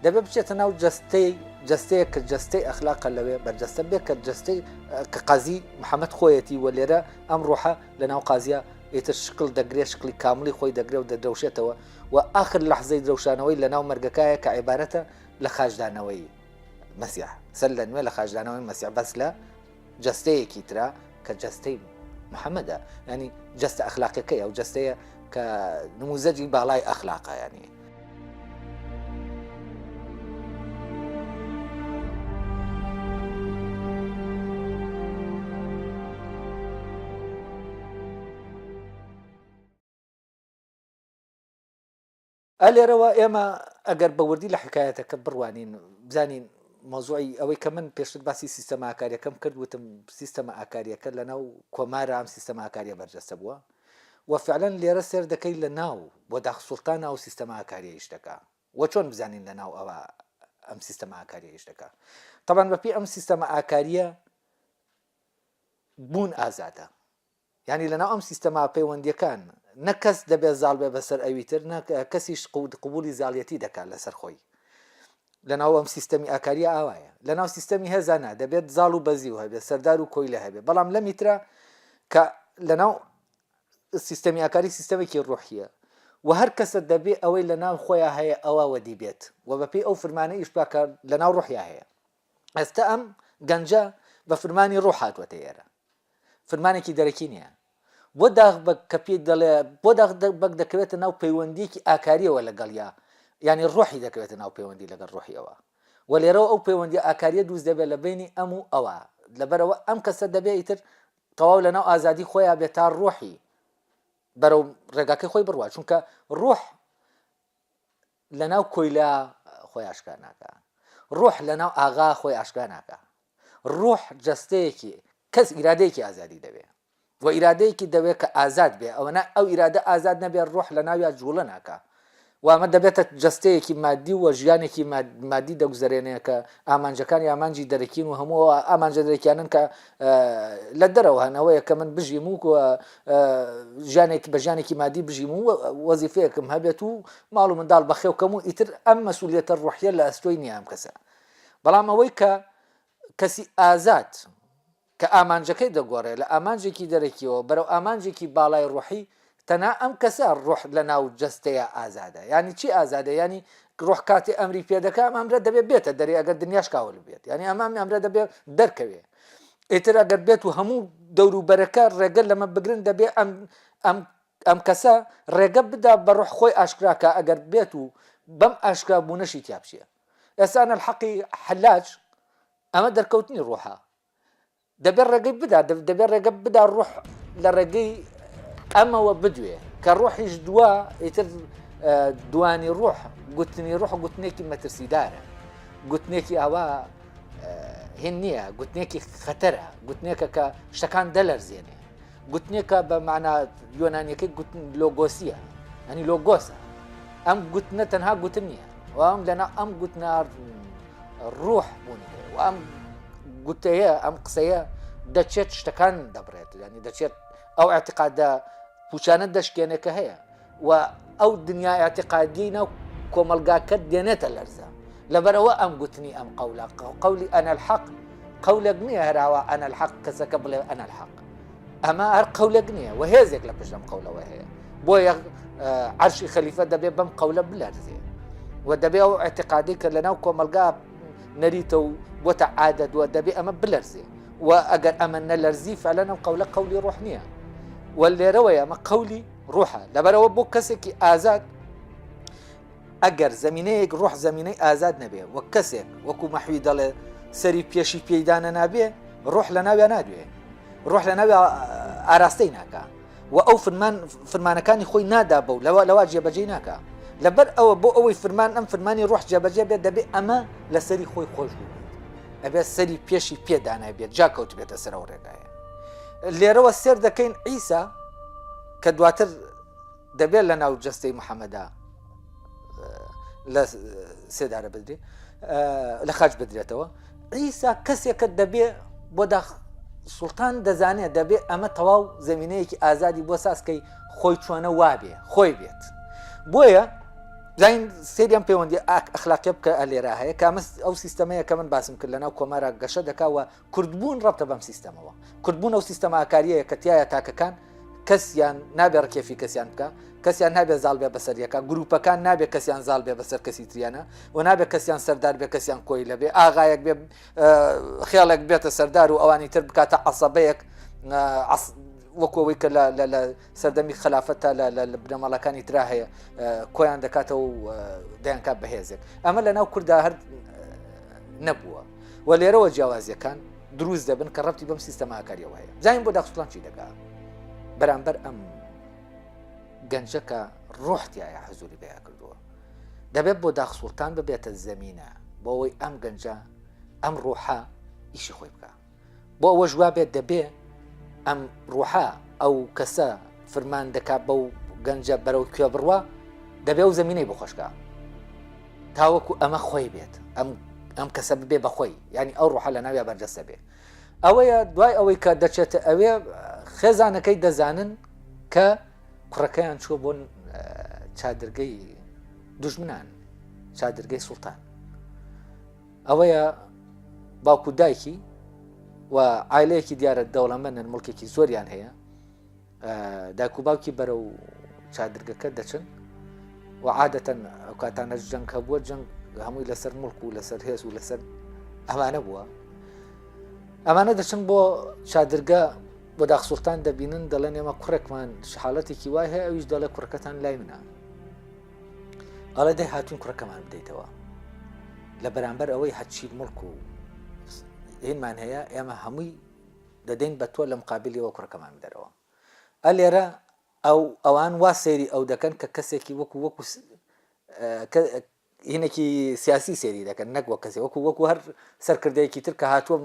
دەبێت بچێتە ناو جەستەی جەستەیەک کە جەستەی ئەخلاقە لەوێ بەرجەستە بێت کە جەستەی کە قازی محەممەد خۆیەتی و لێرە ئەم ڕۆحە لە ناو قازیە ئیتر شکل دەگرێ شکلی کاملی خۆی دەگرێ و دەدرەوشێتەوە و ئاخر لەحزەی درەوشانەوەی لە ناو مەرگەکایە کە عیبارەتە لە خاچدانەوەی مەسیح سەر لە نوێ لە خاچدانەوەی مەسیح بەس لە جەستەیەکی ترە کە جەستەی محەممەدە ینی جەستە ئەخلاقەکەی ئەو جەستەیە کە نموزەجی باڵای ئەخلاقە ینی ئا لێرەوە ئێمە ئەگەر بە وردی لە حکایەتەکە بڕوانین بزانین مەوزوعی ئەوەی کە من پێشتر باسی سیستەمە ئاکاریەکەم کرد وتم سیستەمە ئاکاریەکە لە ناو کۆمارە ئەم سیستەمە ئاکاریە بەرجەستە بووە و فعلا لێرە سێر دەکەی لە ناو بۆ داخ سوڵتان ئەو سیستەمە ئاکاریە ئیش دەکا و چۆن بزانین لە ناو ئەوە ئەم سیستەمە ئاکاریە ئیش دەکا تەبعەن بەپێی ئەم سیستەمە ئاکاریە بوون ئازادە. یانی لەناو ئەم سیستەما پەیوەندیەکان نە کەس دەبێت زاڵ بێ بەسەر ئەوی تر نە کەسیش قبولی زاڵیەتی دەکات لەسەر خۆی لەناو ئەم سیستەمی ئاکاریە ئاوایە لەناو سیستەمی هێزا نا دەبێت زاڵ و بەزیو هەبێت سەردار و کۆیلە هەبێت بەڵام لەمی ترە کە لەناو سیستەمی ئاکاری سیستەمێکی ڕوحیە و هەر کەسە دەبێ ئەوەی لە ناو خۆیان هەیە ئەوە وەدی بێت و بەپێی ئەو فرمانە ئیش بکا کە لە ناو ڕوحیا هەیە ئێستا ئەم گەنجە بە فرمانی ڕوح هاتووەتە ئێرە فرمانێکی دەرەکی نییە بۆ داغ بەگ کە پێی دەڵێ بۆ داغ بەگ دەکەوێتە ناو پەیوەندیەکی ئاکاریەوە لەگەڵیا یعنی ڕۆحی دەکەوێتە ناو پەیوەندی لەگەڵ ڕۆحیەوە و لێرەوە ئەو پەیوەندی ئاکاریە دروست دەبێت لە بینی ئەم و ئەوە لەبەرەوە ئەم کەسە دەبێ ئیتر تەواو لەناو ئازادی خۆیان بێت تا ڕۆحی بەرەو ڕێگاکەی خۆی بڕوا چونکە ڕۆح لەناو کۆیلە خۆی ئاشکرا ناکا ڕۆح لەناو ئاغا خۆی ئاشکرا ناکا ڕۆح جەستەیەکی کەس ئیرادەیەکی ئازادی دەوێ و ئیرادەیەکی دەوێت کە ئازاد بێ ئەوەنا ئەو ئیرادە ئازاد نەبێ ڕۆح لە ناویا جوڵە ناکا و ئەمە دەبێتە جەستەیەکی مادی و ژیانێکی مادی دەگوزەرێنێ کە ئامانجەکانی ئامانجی دەرەکین و هەموو ئامانجە دەرەکیانن کە لە دەرەوە هەن ئەوەیە کە من بژیم و ژیانێک بە ژیانێکی مادی بژیم و وەزیفەیەکم هەبێت و ماڵ و منداڵ بەخێو کەم و ئیتر ئەم مەسولیەتە ڕوحیە لە ئەستۆی نییە ئەم کەسە بەڵام ئەوەی کە کەسی ئازاد کە ئامانجەکەی دەگۆڕێ لە ئامانجێکی دەرەکیەوە بەرەو ئامانجێکی باڵای ڕوحی، تەنها ئەم کەسە ڕوح لە ناو جەستەیا ئازادە، یانی چی ئازادە؟ یانی ڕوح کاتێ ئەمری پێ دەکا ئەم ئەمرە دەبێ بێتە دەرێ ئەگەر دنیاش کاول بێت، یانی ئەم ئەم ئەمرە دەبێ دەرکەوێ. ئیتر ئەگەر بێت و هەموو دەوروبەرەکە ڕێگە لەمە بگرن دەبێ ئەم ئەم ئەم کەسە ڕێگە بدا بە ڕوح خۆی ئاشکرا کا ئەگەر بێت و بەم ئاشکرا بوونەشی تیا بچێ. ئێستا ئەنەل حەقی حەلاج ئەمە دەرکەوتنی ڕوحە دەبێت ڕێگەی بدا دەبێت ڕێگە بدا ڕوح لە ڕێگەی ئەمەوە بدوێ کە ڕۆحیش دوا ئیتر دوانی ڕۆح گوتنی ڕۆح گوتنێکی مەترسیدارە گوتنێکی ئاوا هین نییە گوتنێکی خەتەرە گوتنێکە کە شتەکان دەلەرزێنێ گوتنێکە بە مانا یۆنانیەکەی گوتن لۆگۆسیە ئەنی لۆگۆسە ئەم گوتنە تەنها گوتن نییە و ئەم لەنا ئەم گوتنە ڕوح بوونی هەیە و ئەم گوتەیە ئەم قسەیە دەچێت شتەکان دەبڕێت ینی دەچێت ئەو اعتقادە پوچانە دەشکێنێ کە هەیە و ئەو دنیا اعتقادی ناو کۆمەلگاکە دێنێتە لەرزە لەبەرەوە ئەم گوتنی ئەم قەولە قەولی أنا الحق قەولێک نییە هەراوە أنا الحق کەسەکە بڵێ أنا الحق ئەمە هەر قەولێک نییە و هێزێک لە پشت ئەم قەولەوە هەیە بۆیە عەرشی خەلیفە دەبێت بەم قەولە بلەرزێ و دەبێ ئەو اعتقادی کە لەناو کۆمەلگا نەریتە و بۆتە عادەت وە دەبێ ئەمە بلەرزێ و ئەگەر ئەمە نەلەرزی فعلەن ئەم قەولە قەولی ڕۆح نییە و لێرەوەی ئەمە قەولی ڕوحە لەبەرەوە بۆ کەسێکی ئازاد ئەگەر زەمینەیەک ڕۆح زەمینەی ئازاد نەبێ وەک کەسێک وەکو مەحوی دەڵێ سەری پێشی پێیدا نەنابێ ڕۆح لە ناویا نادوێ ڕۆح لە ناویا ئاراستەی ناکا و ئەو فرمان فرمانەکانی خۆی نادا بەو لەوە لەوا جێبەجێ ناکا لەبەر ئەوە بۆ ئەوەی فرمان ئەم فرمانی ڕۆح جێبەجێ بێت دەبێ ئەمە لەسەری خۆی خۆش بوو ئەبێت سەری پێشی پێدانای بێت جا کەوت بێتە سەرەوە ڕێگایە لێرەوە سێر دەکەین عیسا کە دواتر دەبێت لە ناو جەستەی محەممەدا لە سێدارە بدرێ لە خاچ بدرێتەوە عیسا کەسێکە دەبێ بۆ داخ سوڵتان دەزانێت دەبێ ئەمە تەواو زمینەیەکی ئازادی بۆ سازکەی خۆی چۆنە وابێ خۆی بێت بۆیە زین سریان پەیوەندی ئەخلاقی بکە لێرا هەیە کامە ئەو سیستەمەیە کە من باسم کرد لەناو کۆمارا گەشە دەکاوە کوردبوون ڕەبتە بەم سیستەمەوە کوردبوون ئەو سیستەمە ئاکاریەیە کە تایە تاکەکان کەسیان نابێ ڕکێفی کەسیان بکە کەسیان نابێ زاڵ بێ بەسەر یەکە گروپەکان نابێ کەسیان زاڵ بێ بەسەر کەسی تریانە و نابێ کەسیان سەردار بێ کەسیان کۆی لە بێ ئاغایەک بێ خێڵێک بێتە سەردار و ئەوانی تر بکاتە عەسەبەیەک وەکەوەی کە لە سەردەمی خلافەت تا لە بنەماڵەکانی ترا هەیە کۆیان دەکاتەوە و دەیانکات بەهێزێک ئەمە لە ناو کووردا هەر نەبووە و لێرەوە جیاوازیەکان دروست دەبن کە ڕەبتی بەم سیستەمە ئاکاریەوە هەیە زانین بۆ داخسوڵان چی دەکا بەرامبەر ئەم گەنجە کە ڕۆح تایە حزوری پیا کردووە دەبێت بۆ داخ سوڵتان ببێتە زەمینە بۆ ئەوەی ئەم گەنجە ئەم ڕۆحە ئیشی خۆی بکە بۆ ئەوەش وابێت دەبێ ئەم ڕوحە ئەو کەسە فرمان دەکات بەو گەنجە بەرەو کوێ بڕوا دەبێ ئەو زمینەی بخۆشکە تاوەکو ئەمە خۆی بێت ئەم ئەم کەسە ببێ بەخۆی ینی ئەو ڕۆحە لە ناویا بەرجەستە بێ ئەوەیە دوای ئەوەی کە دەچێتە ئەوێ. خێزانەکەی دەزانن کە کوڕەکەیان چووە بۆ چادرگەی دوژمنان چادرگەی سوڵتان ئەوەیە باوکو دایکی و ئایلەیەکی دیارە دەوڵەمەندن مڵکێکی زۆریان هەیە دایک و باوکی بەرەو چادرگەکە دەچن و عادەتەن ئەو کاتانەش جەنگ هەبووە جەنگ هەمووی لەسەر مڵک و لەسەر هێز و لەسەر ئەمانە بووە ئەمانە دەچن بۆ چادرگە بۆ داخ سوڵتان دەبینن دەڵێن ئێمە کوڕێکمان حاڵەتێکی وای هەیە ئەویش دەڵێ کوڕەکەتان لای منە ئەڵێ دەی هاتوین کوڕەکەمان بدەیتەوە لە بەرامبەر ئەوەی هەرچی مڵک و هینمان هەیە ئێمە هەمووی دەدەین بە تۆ لە مقابلیەوە کوڕەکەمان بدەرەوە ئە لێرە ئەو ئەوان وا سەیری ئەو دەکەن کە کەسێکی وەکو وەکو هینێکی سیاسی سێری دەکەن نەک وەک کەسێ وەکو وەکو هەر سەرکردەیەکی تر کە هاتووە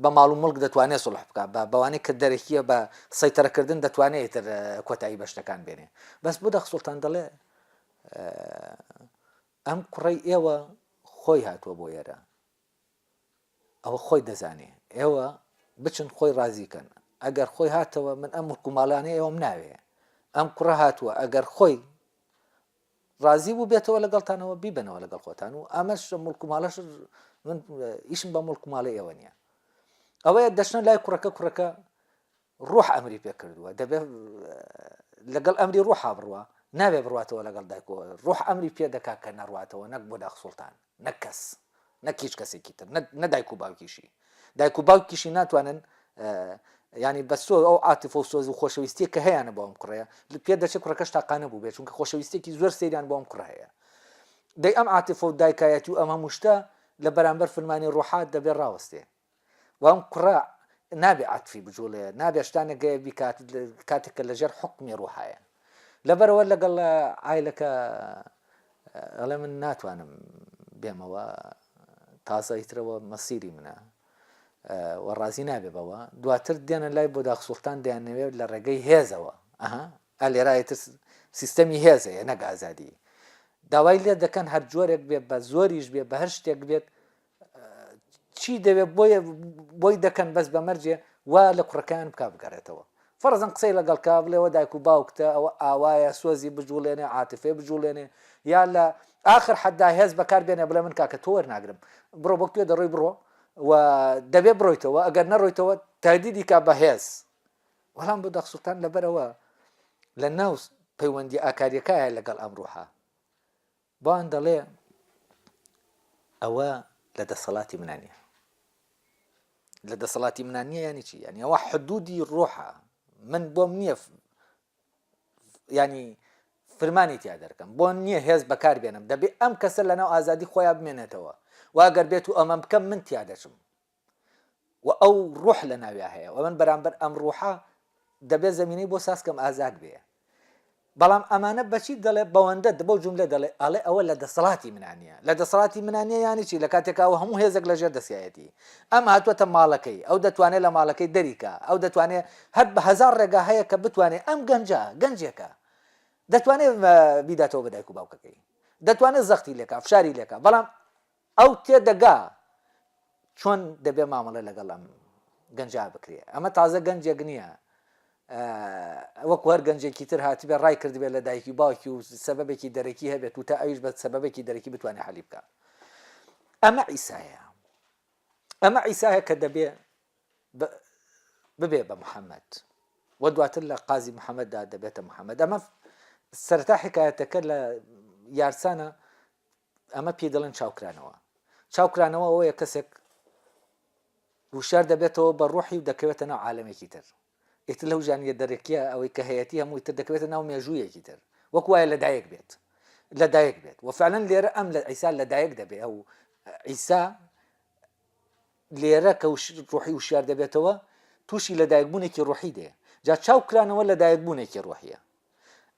بە ماڵ و مڵک دەتوانێت سڵح بکە بە بەوانەی کە دەرەکیە بە سەیتەرەکردن دەتوانێت تر کۆتایی بە شتەکان بێنێ بەس بۆ دەخ سوڵتان دەڵێ ئەم کوڕەی ئێوە خۆی هاتووە بۆ ئێرە ئەوە خۆی دەزانێ ئێوە بچن خۆی ڕازی کەن ئەگەر خۆی هاتەوە من ئەم مڵک و ماڵانەی ئێوەم ناوێ ئەم کوڕە هاتووە ئەگەر خۆی ڕازی بوو بێتەوە لەگەڵتانەوە بیبەنەوە لەگەڵ خۆتان و ئەمەش مڵک و ماڵەش من ئیشم بە مڵک و ماڵی ئێوە نییە ئەوەیە دەچنە لای کوڕەکە کوڕەکە ڕوح ئەمری پێ کردووە دەبێت لەگەڵ ئەمری ڕوحا بڕوە نابێ بڕاتەوە لەگەڵ دایکەوە ڕوح ئەمری پێ دەکات کە نەڕاتەوە نەک بۆ داخ سوڵتان نەک کەس نەک هیچ کەسێکی تر نە دایک و باوکیشی دایک و باوکیشی ناتوانن ینی بە سۆ ئەو عاتفە و سۆز و خۆشەویستیە کە هەیەە بۆ ئەم کوڕەیە پێ دەچێت کوڕەکەش تاقانە بوو بێت چونکە خۆشەویستێکی زۆر سەیریان بۆ ئەم کوڕە هەیە دەی ئەم عاتفە و دایکایەتی و ئەم هەموو شتە لە بەرامبەر فرمانی ڕوحات دەبێ ڕاوەستێ و ئەم کوڕە نابێ عاتفی بجوڵێ نابێ شتانێک گەیە بیکات کاتێک کە لەژێر حکمی ڕوحایە لەبەرەوە لەگەڵ عایلەکە ئەڵێ من ناتوانم بێمەوە تازە ئیترەوە مەسیری منە و ڕازی نابێ بەوە دواتر دێنە لای بۆ داخ سوڵتان دەیانەوێت لە ڕێگەی هێزەوە ئەها ئەلێرا ئیتر سیستەمی هێزەیە نەک ئازادی داوای لێ دەکەن هەر جۆرێک بێ بە زۆریش بێ بە هەر شتێک بێت چی دەوێت بۆیە بۆی دەکەن بەس بە مەرجێ وا لە کوڕەکەیان بک بگەڕێتەوە فەرزەن قسەی لەگەڵ کا بڵێەوە دایک و باوکتە ئەوە ئاوایە سۆزی بجوڵێنێ عاتفێ بجوڵێنێ یا لە ئاخر حەدا هێز بەکار بێنێ بڵێ من کاکە تۆ وەرناگرم بڕۆ بۆ کوێ دەڕۆی بڕۆ و دەبێ بڕۆیتەوە ئەگەر نەڕۆیتەوە تهدیدی کا بە هێز وەڵام بۆ داخ سوڵتان لەبەرەوە لە ناو پەیوەندی ئاکاریەکایە لەگەڵ ئەم ڕوحە بەوان دەڵێ ئەوە لە دەسەڵاتی منا نییە لە دەسەڵاتی منا نییە ینی چی ینی ئەوە حدودی ڕۆحە من بۆم نییە ینی فرمانی تیا دەرکەم بۆ نییە هێز بەکار بێنم دەبێ ئەم کەسە لەناو ئازادی خۆیان بمێنێتەوە واگەر بێت و ئەمەم بکەم من تیا دەچم و ئەو ڕوح لە ناویا هەیە و من بەرامبەر ئەم ڕوحە دەبێ زەمینەی بۆ ساز کەم ئازاد بێ بەڵام ئەمانە بەچی دەڵێ بەوەندە بەو جملە دەڵێ ئەڵێ ئەوە لە دەسەڵاتی منانە لە دەسەڵاتی منانە یانی چی لە کاتێکا ئەو هەموو هێزێک لە ژێر دەستیایەتی ئەم هاتووەتە ماڵەکەی ئەو دەتوانێت لە ماڵەکەی دەریکا ئەو دەتوانێت هەر بە هەزار ڕێگا هەیە کە بتوانێت ئەم گەنجە گەنجێکە دەتوانێت بیداتەوە بە دایک و باوکەکەی دەتوانێت زەختی لێکا فشاری لێکا بەڵام ئەو تێدەگا چۆن دەبێ مامەڵە لەگەڵ ئەم گەنجا بکرێ ئەمە تازە گەنجێک نییە وەکو هەر گەنجێکی تر هاتبێ ڕای کردبێت لە دایکی و باوکی و سەبەبێکی دەرەکی هەبێت و تا ئەویش بە سەبەبێکی دەرەکی بتوانێت حەلی بکە ئەمە عیسایە ئەمە عیسایە کە دەبێ ببێ بە محەممەد و دواتر لە قازی محەممەددا دەبێتە محەممەد ئەمە سەرتا حکایەتەکە لە یارسانە ئەمە پێی دەڵێن چاوکرانەوە. چاوکرانەوە ئەوەیە کەسێک وشیار دەبێتەوە بە ڕۆحی و دەکەوێتە ناو عالەمێکی تر. ئیتر لەو ژیانیە دەرەکیە ئەوەی کە هەیەتی هەمووی تر دەکەوێتە ناو مێژوویەکی تر. وەک وایە لەدایک بێت. لەدایک بێت. و فعلا لێرە ئەم لە عیسا لەدایک دەبێ ئەو عیسا لێرە کە ڕۆحی وشیار دەبێتەوە تووشی لەدایکبوونێکی ڕۆحی دێ. جا چاوکرانەوە لەدایکبوونێکی ڕۆحیە.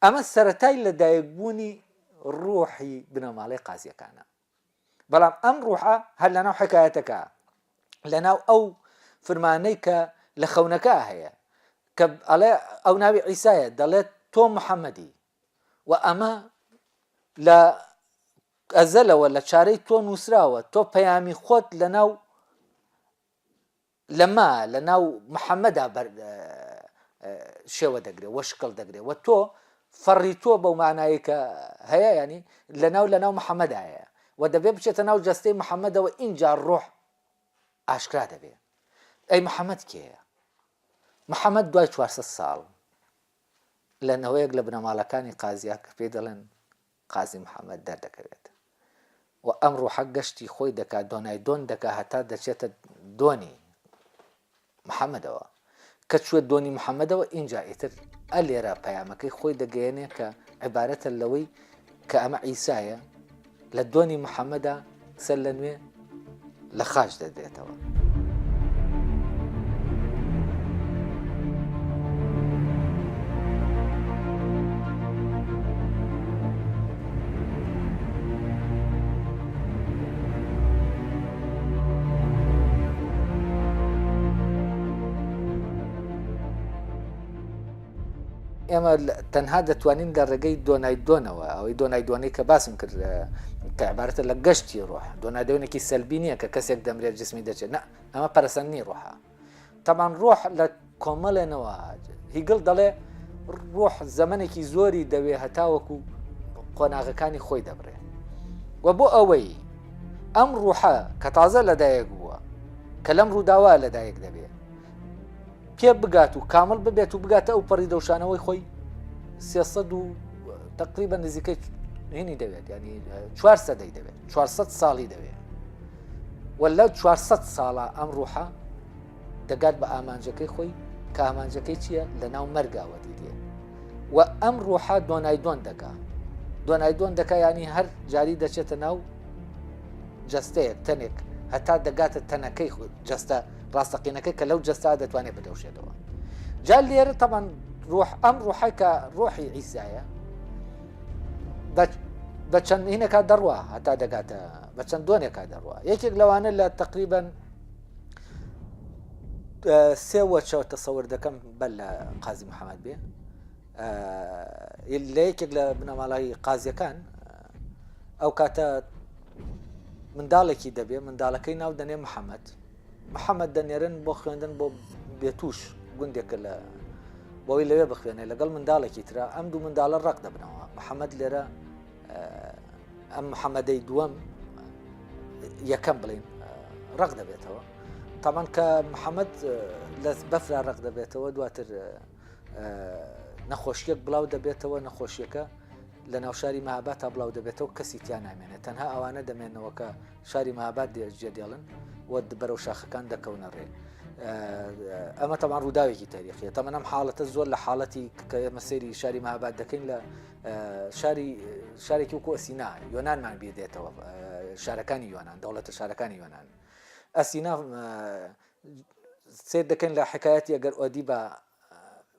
ئەمە سەرەتای لەدایکبوونی ڕوحی بنەماڵەی قازیەکانە. بەڵام ئەم ڕوحە هەر لەناو حکایەتەکە لەناو ئەو فرمانەی کە لە خەونەکە هەیە کە ئەڵێ ئەو ناوی عیسایە دەڵێت تۆ محەممەدی و ئەمە لە ئەزەلەوە لە چارەی تۆ نووسراوە تۆ پەیامی خۆت لەناو لەمە لە ناو محەممەدا بەر. شێوە دەگرێ وە شکڵ دەگرێ وە تۆ فەڕی تۆ بەو مانایەی کە هەیە یانی لەناو لەناو محەمەدایە و دەبێ بچێتە ناو جەستەی محەمەدەوە ئینجا ڕۆح ئاشکرا دەبێ ئەی محەمەد کێیە؟ محەمەد دوای 400 ساڵ لە نەوەیەک لە بنەماڵەکانی قازیە کە پێی دەڵێن قازی محەمەد دەردەکەوێت و ئەم ڕوحە گەشتی خۆی دەکات دۆنای دۆن دەکات هەتا دەچێتە دۆنی محەمەدەوە کە چووە دۆنی محەمەدەوە ئینجا ئیتر ئە لێرە پەیامەکەی خۆی دەگەیەنێ کە عیبارەتە لەوەی کە ئەمە عیسایە لە دۆنی محەمەدا سەر لە نوێ لە خاچ دەدرێتەوە. ئێمە تەنها دەتوانین لە ڕێگەی دۆنای دۆنەوە ئەوەی دۆنای دۆنەی کە باسم کرد کە عبارەتە لە گەشتی ڕۆح دۆنادۆنێکی سەلبی نییە کە کەسێک دەمرێت جسمی دەچێت نە ئەمە پەرسەندنی ڕۆحە تەبان ڕۆح لە کۆمەڵێنەوە هیگڵ دەڵێ ڕۆح زەمەنێکی زۆری دەوێ هەتاوەکو قۆناغەکانی خۆی دەبڕێ و بۆ ئەوەی ئەم ڕوحە کە تازە لەدایک بووە کە لەم ڕووداوە لەدایک دەبێ پێ بگات و کامل ببێت و بگاتە ئەو پەڕی دەوشانەوەی خۆی 300 و تقریبا نزیکەی هینی دەوێت ینی چوار سەدەی دەوێت 400 ساڵی دەوێت و لەو 400 ساڵە ئەم ڕوحە دەگات بە ئامانجەکەی خۆی کە ئامانجەکەی چییە لە ناو مەرگاوە دیدێ و ئەم ڕوحە دۆنای دۆن دەکا دۆنای دۆن دەکا ینی هەر جاری دەچێتە ناو جەستەیەک تەنێک هەتا دەگاتە تەنەکەی جەستە ڕاستەقینەکە کە لەو جەستا دەتوانێت بدەوشێتەوە جا لێرە تەمان ڕۆح ئەم ڕۆحی کە ڕۆحی ئیسایە بە چەند هینەکە دەڕوا هەتا دەگاتە بە چەند دۆنێکا دەڕوا یەکێک لەوانە لە تقریبن سێ وەچە تەسەور دەکەم بەر لە قازی محەممەد بێ لە یەکێک لە بنەماڵای قازیەکان ئەو کاتە منداڵێکی دەبێ منداڵەکەی ناو دەنێ محەممەد محەممەد دەنێرن بۆ خوێندن بۆ بێتوش گوندێکە لە بۆی لەوێ بخوێنێ لەگەڵ منداڵێکی تررا ئەم دوو منداڵە ڕق دەبنەوە محەممەد لێرە ئەم محەممەدەی دووەم یەکەم بڵین ڕق دەبێتەوە تامان کە محەممەد لە بەفرا ڕق دەبێتەوە دواتر نەخۆشیەک بڵاو دەبێتەوە نەخۆشیەکە لە ناوشاری مەهاباد تا بڵاو دەبێتەوە کەسی تیا نامێنێت تەنها ئەوانە دەمێنەوە کە شاری مەهاباد جێدێڵن و بەرەو شاخەکان دەکەونە ڕێ ئەمە تەمان ڕووداوێکی تاریخیە تەمەەن ئەم حاڵەتە زۆر لە حاڵەتی کە ئێمە سەیری شاری مەهاباد دەکەین لە شاری شارێکی وەکو ئەسینا یۆنانمان بیر دێتەوە شارەکانی یۆناان دەوڵەتە شارەکانی یۆناان ئەسینا سێر دەکەین لە حکایەتی ئەگەر ئۆدی بە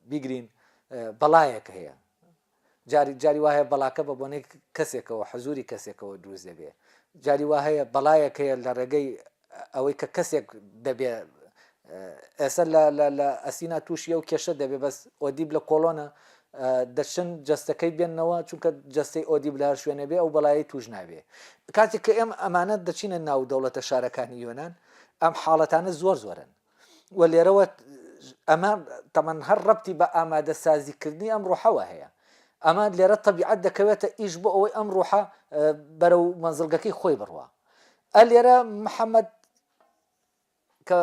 بیگرین بەڵایەک هەیە جاری جاری وا هەیە بەڵاکە بە بۆنەی کەسێکەوە حزوری کەسێکەوە دروست دەبێ جاری وا هەیە بەڵایەک هەیە لە ڕێگەی ئەوەی کە کەسێک دەبێ ئێستا لە لە لە ئەسینا تووشی ئەو کێشە دەبێ بەس ئۆدیب لە کۆڵۆنە دەچن جەستەکەی بێننەوە چونکە جەستەی ئۆدیب لە هەر شوێنێ بێ ئەو بەڵایی توش نابێ کاتێک کە ئێمە ئەمانە دەچینە ناو دەوڵەتە شارەکانی یۆناان ئەم حاڵەتانە زۆر زۆرن و لێرەوە ئەمە تەمەن هەر ڕەبتی بە ئامادەسازیکردنی ئەم ڕۆحەوە هەیە ئەمە لێرە تەبیعەت دەکەوێتە ئیش بۆ ئەوەی ئەم ڕۆحە بەرەو مەنزڵگەکەی خۆی بڕوا ئە لێرە محەممەد کە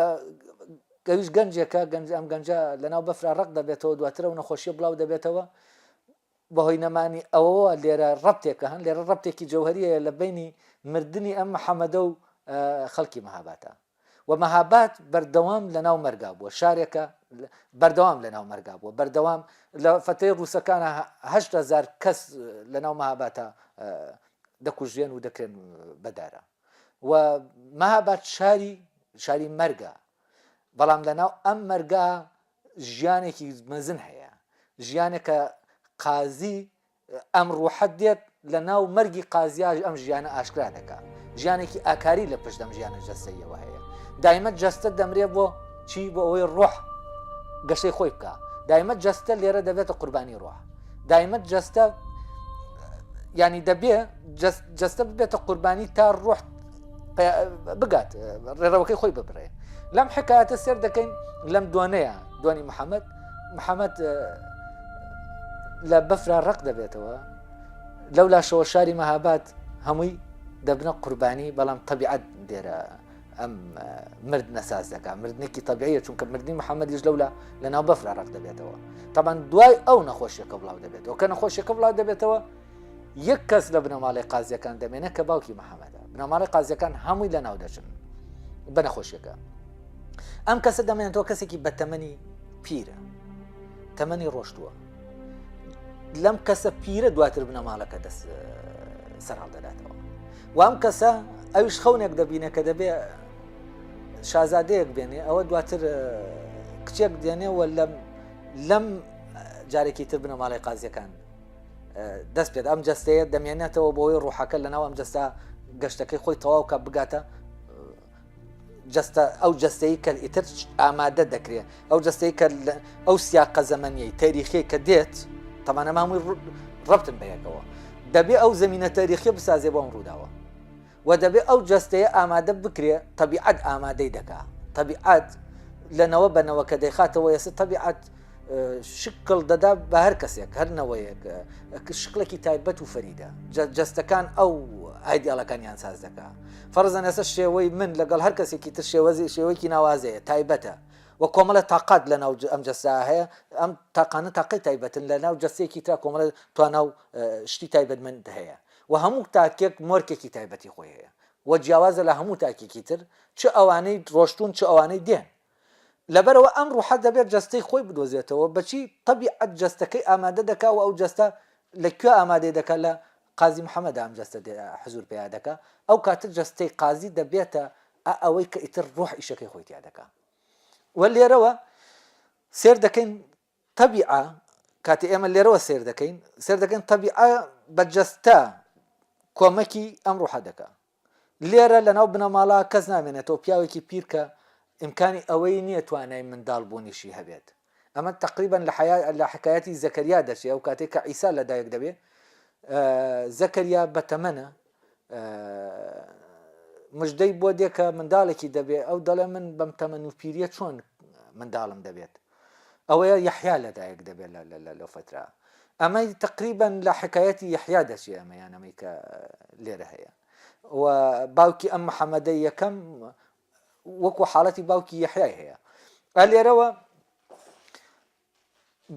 گەویش گەنجێکە گەنج ئەم گەنجە لەناو بەفرا ڕق دەبێتەوە دواتر ئەو نەخۆشیە بڵاو دەبێتەوە بەهۆی نەمانی ئەوەوە لێرە ڕەبتێکە هەن لێرە ڕەبتێکی جەوهەری هەیە لە بەینی مردنی ئەم محەمەدە و خەڵکی مەهاباتە و مەهابات بەردەوام لە ناو مەرگا بووە شارێکە بەردەوام لە ناو مەرگا بووە بەردەوام لە فەتەی ڕووسەکانە هزار کەس لە ناو مەهاباتە دەکوژرێن و دەکرێن بەدارە و مەهابات شاری شاری مەرگە بەڵام لە ناو ئەم مەرگا ژیانێکی مەزن هەیە ژیانێکە قازی ئەم ڕوحە دێت لە ناو مەرگی قازیاژ ئەم ژیانە ئاشکرا دەکا ژیانێکی ئاکاری لە پشت ئەم ژیانە جەستەیەوە هەیە دایمە جەستە دەمرێ بۆ چی بۆ ئەوەی ڕۆح گەشەی خۆی بکە دایمە جەستە لێرە دەبێتە قوربانی ڕۆح دایمە جەستە ینی دەبێ جەستە ببێتە قوربانی تا ڕۆح بگات ڕێڕەوەکەی خۆی ببڕێ لەم حکایەتە سێر دەکەین لەم دوانەیە دوانی محەممەد. محەممەد لە بەفرا ڕق دەبێتەوە لەو لاشەوە شاری مەهاباد هەمووی دەبنە قوربانی بەڵام تەبیعەت دێرە ئەم مردنە ساز دەکا مردنێکی تەبیعیە چونکە مردنی محەممەدیش لەولا لە ناو بەفرا ڕق دەبێتەوە تەبان دوای ئەو نەخۆشیەکە بڵاو دەبێتەوە کە نەخۆشیەکە بڵاو دەبێتەوە یەک کەس لە بنەماڵەی قازیەکان دەمێنە کە باوکی محەممەدە بنەماڵەی قازیەکان هەمووی لە ناو دەچن بە نەخۆشیەکە ئەم کەسە دەمێنێتەوە کەسێکی بەتەمەنی پیرە تەمەنی ڕۆشتووە لەم کەسە پیرە دواتر بنەماڵەکە دەست سەرهەڵ دەداتەوە وام کەسە ئەویش خەونێک دەبینە کە دەبێ شازادەیەک بێنێ ئەوە دواتر کچێک دێنێ و لەم لەم جارێکی تر بنەماڵی قازیەکان دەست پێت ئەم جستەیە دەمێنێتەوە بۆی ڕوحەکە لەناو ئەم جستە گەشتەکەی خۆی تەواو کە بگاتە جەستە ئەو جەستەی کە ئیتر ئامادە دەکرێت ئەو جەستەی کە ئەو سیاقە زەمەنیەی تەریخی کە دێت تەمانە مامووی ڕەبتن بەیەکەوە دەبێ ئەو زمینە تەریخی بسازێ بۆم ڕووداوە و دەبێ ئەو جەستەیە ئامادە بکرێ تەبیعەت ئامادەی دەکا تەبیعەت لەنەوە بەنەوە کە دەیخاتەوە ئێستا تەبیعەت شکڵ دەدا بە هەر کەسێک هەر نەوەیەک شکڵێکی تایبەت و فەریدە جەستەکان ئەو ئایدیاڵەکانیان ساز دەکا فەرزەن ئێستا شێوەی من لەگەڵ هەر کەسێکی تر شێوەزی شێوەیەکی ناوازەیە تایبەتە و کۆمەڵە تاقات لە ناو ئەم جەستە هەیە ئەم تاقانە تاقی تایبەتن لە ناو جەستەیەکی ترا کۆمەڵە توانا و شتی تایبەتمەند هەیە و هەموو تاکێک مۆرکێکی تایبەتی خۆی هەیە و جیاوازە لە هەموو تاکێکی تر چ ئەوانەی ڕۆشتون چ ئەوانەی دێن لەبەرئەوە ئەم ڕوحە دەبێت جەستەی خۆی بدۆزێتەوە، بەچی تەبیعەت جەستەکەی ئامادە دەکا و ئەو جەستە لە کوێ ئامادەی دەکا لە قازی محەمەدا ئەم جەستە حزوور پەیا دەکا، ئەو کاتە جەستەی قازی دەبێتە ئە ئەوەی کە ئیتر ڕوح ئیشەکەی خۆی تیا دەکا و لێرەوە سێر دەکەین تەبیعە کاتێ ئێمە لێرەوە سێر دەکەین سێر دەکەین تەبیعە بە جەستە کۆمەکی ئەم ڕوحە دەکا لێرە لەناو بنەماڵە کەس نامێنێتەوە پیاوێکی پیر کە ئیمکانی ئەوەی نییە توانای منداڵ بوونیشی هەبێت ئەمە تقریبا لە حیا لە حکایەتی زەکەریا دەچێ ئەو کاتێک کە عیسا لەدایک دەبێ زەکەریا بەتەمەنە مژدەی بۆ دێ کە منداڵێکی دەبێ ئەو دەڵێ من بەم تەمەن و پیریە چۆن منداڵم دەبێت ئەوەیە یەحیا لەدایک دەبێت لەو فترە ئەمەی تقریبا لە حکایەتی یەحیا دەچێ ئەمەیان ئەمەی کە لێرە هەیە و باوکی ئەم محەممەدە یەکەم وەکو حاڵەتی باوکی یەحیای هەیە ئە لێرەوە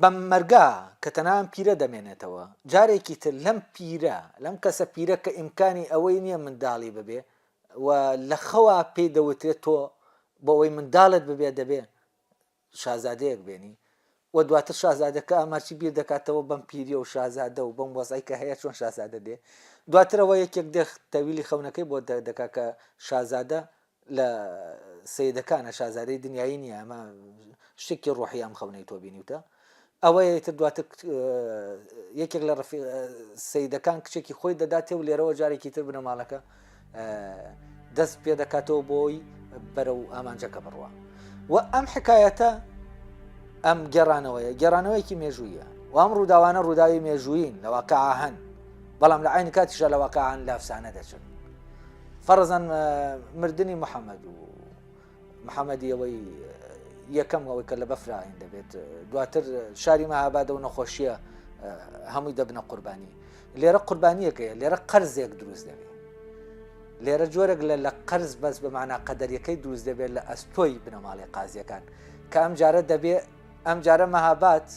بەم مەرگا کە تەنها ئەم پیرە دەمێنێتەوە جارێکی تر لەم پیرە لەم کەسە پیرە کە ئیمکانی ئەوەی نییە منداڵی ببێ و لە خەوا پێی دەوترێت تۆ بۆ ئەوەی منداڵت ببێ دەبێ شازادەیەک بێنی و دواتر شازادەکە ئاماچی بیر دەکاتەوە بەم پیریە و شازادە و بەم وەزعی کە هەیە چۆن شازادە دێ دواترەوە یەکێک دێ تەویلی خەونەکەی بۆ دەکا کە شازادە لە سیدەکانە شازادەی دنیایی نییە ئەمە شتێکی ڕۆحی ئەم خەونەی تۆ بینیوتە ئەوەیە تر دواتر یەکێک لە سیدەکان کچێکی خۆی دەداتێ و لێرەوە جارێکی تر بنەماڵەکە دەست پێ دەکاتەوە بۆی بەرەو ئامانجەکە بڕوە و ئەم حکایەتە ئەم گێڕانەوەیە گێڕانەوەیەکی مێژوویە و ئەم ڕووداوانە ڕووداوی مێژووین لە واقع هەن بەڵام لە عین کاتیشە لە واقعان لە ئەفسانە دەچن فەرزەن مردنی محەممەد و محەممەدی ئەوەی یەکەم ئەوەی کە لە بەفراین دەبێت دواتر شاری مەهابادە و نەخۆشیە هەمووی دەبنە قوربانی لێرە قوربانیەکەیە لێرە قەرزێک دروست دەبێت لێرە جۆرێک لە لە قەرز بەس بە معنا قەدەریەکەی دروست دەبێت لە ئەستۆی بنەماڵی قازیەکان کە ئەم جارە دەبێ ئەم جارە مەهابات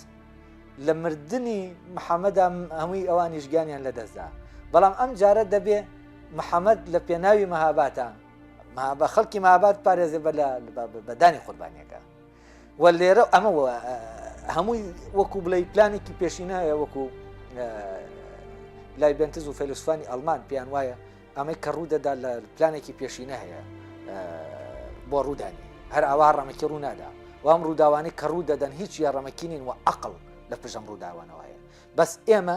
لە مردنی محەممەدا هەمووی ئەوانیش گیانیان لەدەستدا بەڵام ئەم جارە دەبێ محەممەد لە پێناوی مەهاباتە بە خەڵکی مابات پارێزێ بە بەدانی قوربانیەکە و لێرە ئەمە هەمووی وەکو بڵێ پلانێکی پێشینە هەیە وەکو لای بنتز و فەیلسوفانی ئەلمان پێیان وایە ئەمەی کە ڕوو دەدا لە پلانێکی پێشینە هەیە بۆ ڕوودانی هەر ئاوا ڕەمەکی ڕوو نادا وام ڕووداوانی کە ڕوو دەدەن هیچ یا ڕەمەکی نین و عقل لە پژەم ڕووداوانەوە هەیە بەس ئێمە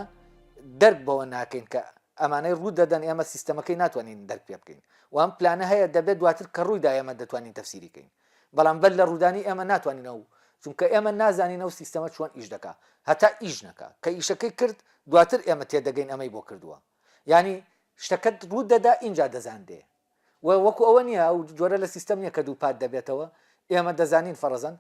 دەرک بەوە ناکەین کە ئەمانەی ڕوو دەدەن ئێمە سیستەمەکەی ناتوانین دەرک پێ بکەین و ئەم پلانە هەیە دەبێت دواتر کە ڕوویدا ئێمە دەتوانین تەفسیری کەین بەڵام بەر لە ڕوودانی ئێمە ناتوانین ئەو چونکە ئێمە نازانین ئەو سیستەمە چۆن ئیش دەکا هەتا ئیش نەکا کە ئیشەکەی کرد دواتر ئێمە تێدەگەین ئەمەی بۆ کردووە یانی شتەکەت ڕوو دەدا ئینجا دەزانرێ و وەکو ئەوە نییە ئەو جۆرە لە سیستەم نییە کە دووپات دەبێتەوە. ئێمە دەزانین فەڕزەن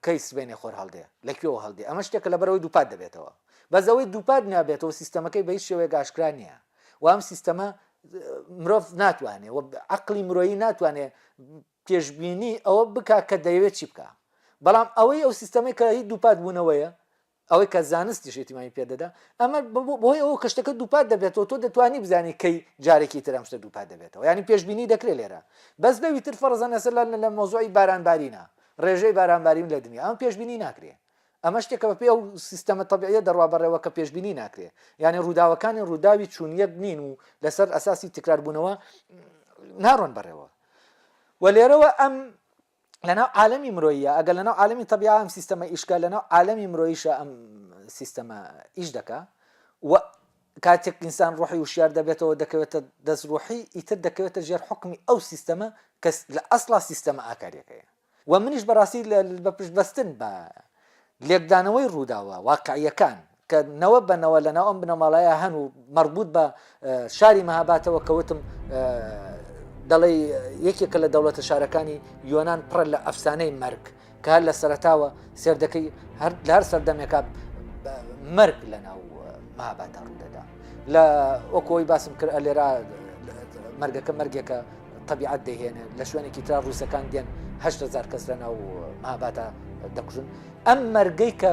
کەی سبەینێ خۆر هەڵدێ، لە کوێوە هەڵدێ، ئەمە شتێکە لەبەرئەوەی دووپات دەبێتەوە. بەس ئەوەی دووپات نابێتەوە سیستەمەکەی بە هیچ شێوەیەک ئاشکرا نییە و ئەم سیستەمە مرۆڤ ناتوانێ و عەقڵی مرۆیی ناتوانێ پێشبینی ئەوە بکا کە دەیەوێت چی بکا. بەڵام ئەوەی ئەو سیستەمەی کە هی دووپات بوونەوەیە ئەوەی کە زانستیش ئیتیمامی پێ دەدا، ئەمە بەهۆی ئەوە کە شتەکە دووپات دەبێتەوە تۆ دەتوانی بزانی کەی جارێکی تر ئەم شتە دووپات دەبێتەوە یانی پێشبینی دەکرێت لێرە بەس لەوی تر فەرزەن ئێستا لە لە مەوزوعی بارانبارینە ڕێژەی بارانبارین لە دنیا ئەمە پێشبینی ناکرێ ئەمە شتێکە بەپێی ئەو سیستەمە تەبیعیە دەڕوا بەڕێوە کە پێشبینی ناکرێ یانی ڕووداوەکانی ڕووداوی چوونیەک نین و لەسەر ئەساسی تکراربوونەوە ناڕۆن بەڕێوە و لێرەوە ئەم لەناو عالەمی مرۆییە ئەگەر لەناو عالەمی تەبیعە ئەم سیستەمە ئیش کا لەناو عالەمی مرۆییشە ئەم سیستەمە ئیش دەکا و کاتێک ئینسان ڕۆحی وشیار دەبێتەوە دەکەوێتە دەست ڕۆحی ئیتر دەکەوێتە ژێر حکمی ئەو سیستەمە کە لە ئەسڵا سیستەمە ئاکاریەکەیە و منیش بەڕاستی بە پشت بەستن بە لێکدانەوەی ڕووداوە واقعیەکان کە نەوە بە نەوە لەناو ئەم بنەماڵەیە هەن و مەربوط بە شاری مەهاباتەوە کە وتم دەڵێی یەکێکە لە دەوڵەتە شارەکانی یۆنان پڕە لە ئەفسانەی مەرگ کە هەر لە سەرەتاوە سێردەکەی هەر لە هەر سەردەمێکا مەرگ لە ناو مەهاباتە ڕوودەدا لە وەکۆی باسم کرد لێرە مەرگەکە مەرگێکە تەبیعەت دەیهێنێ لە شوێنێکی ترا ڕووسەکان دێن 8000 کەس لە ناو مەهاباتە دەکوژن ئەم مەرگەی کە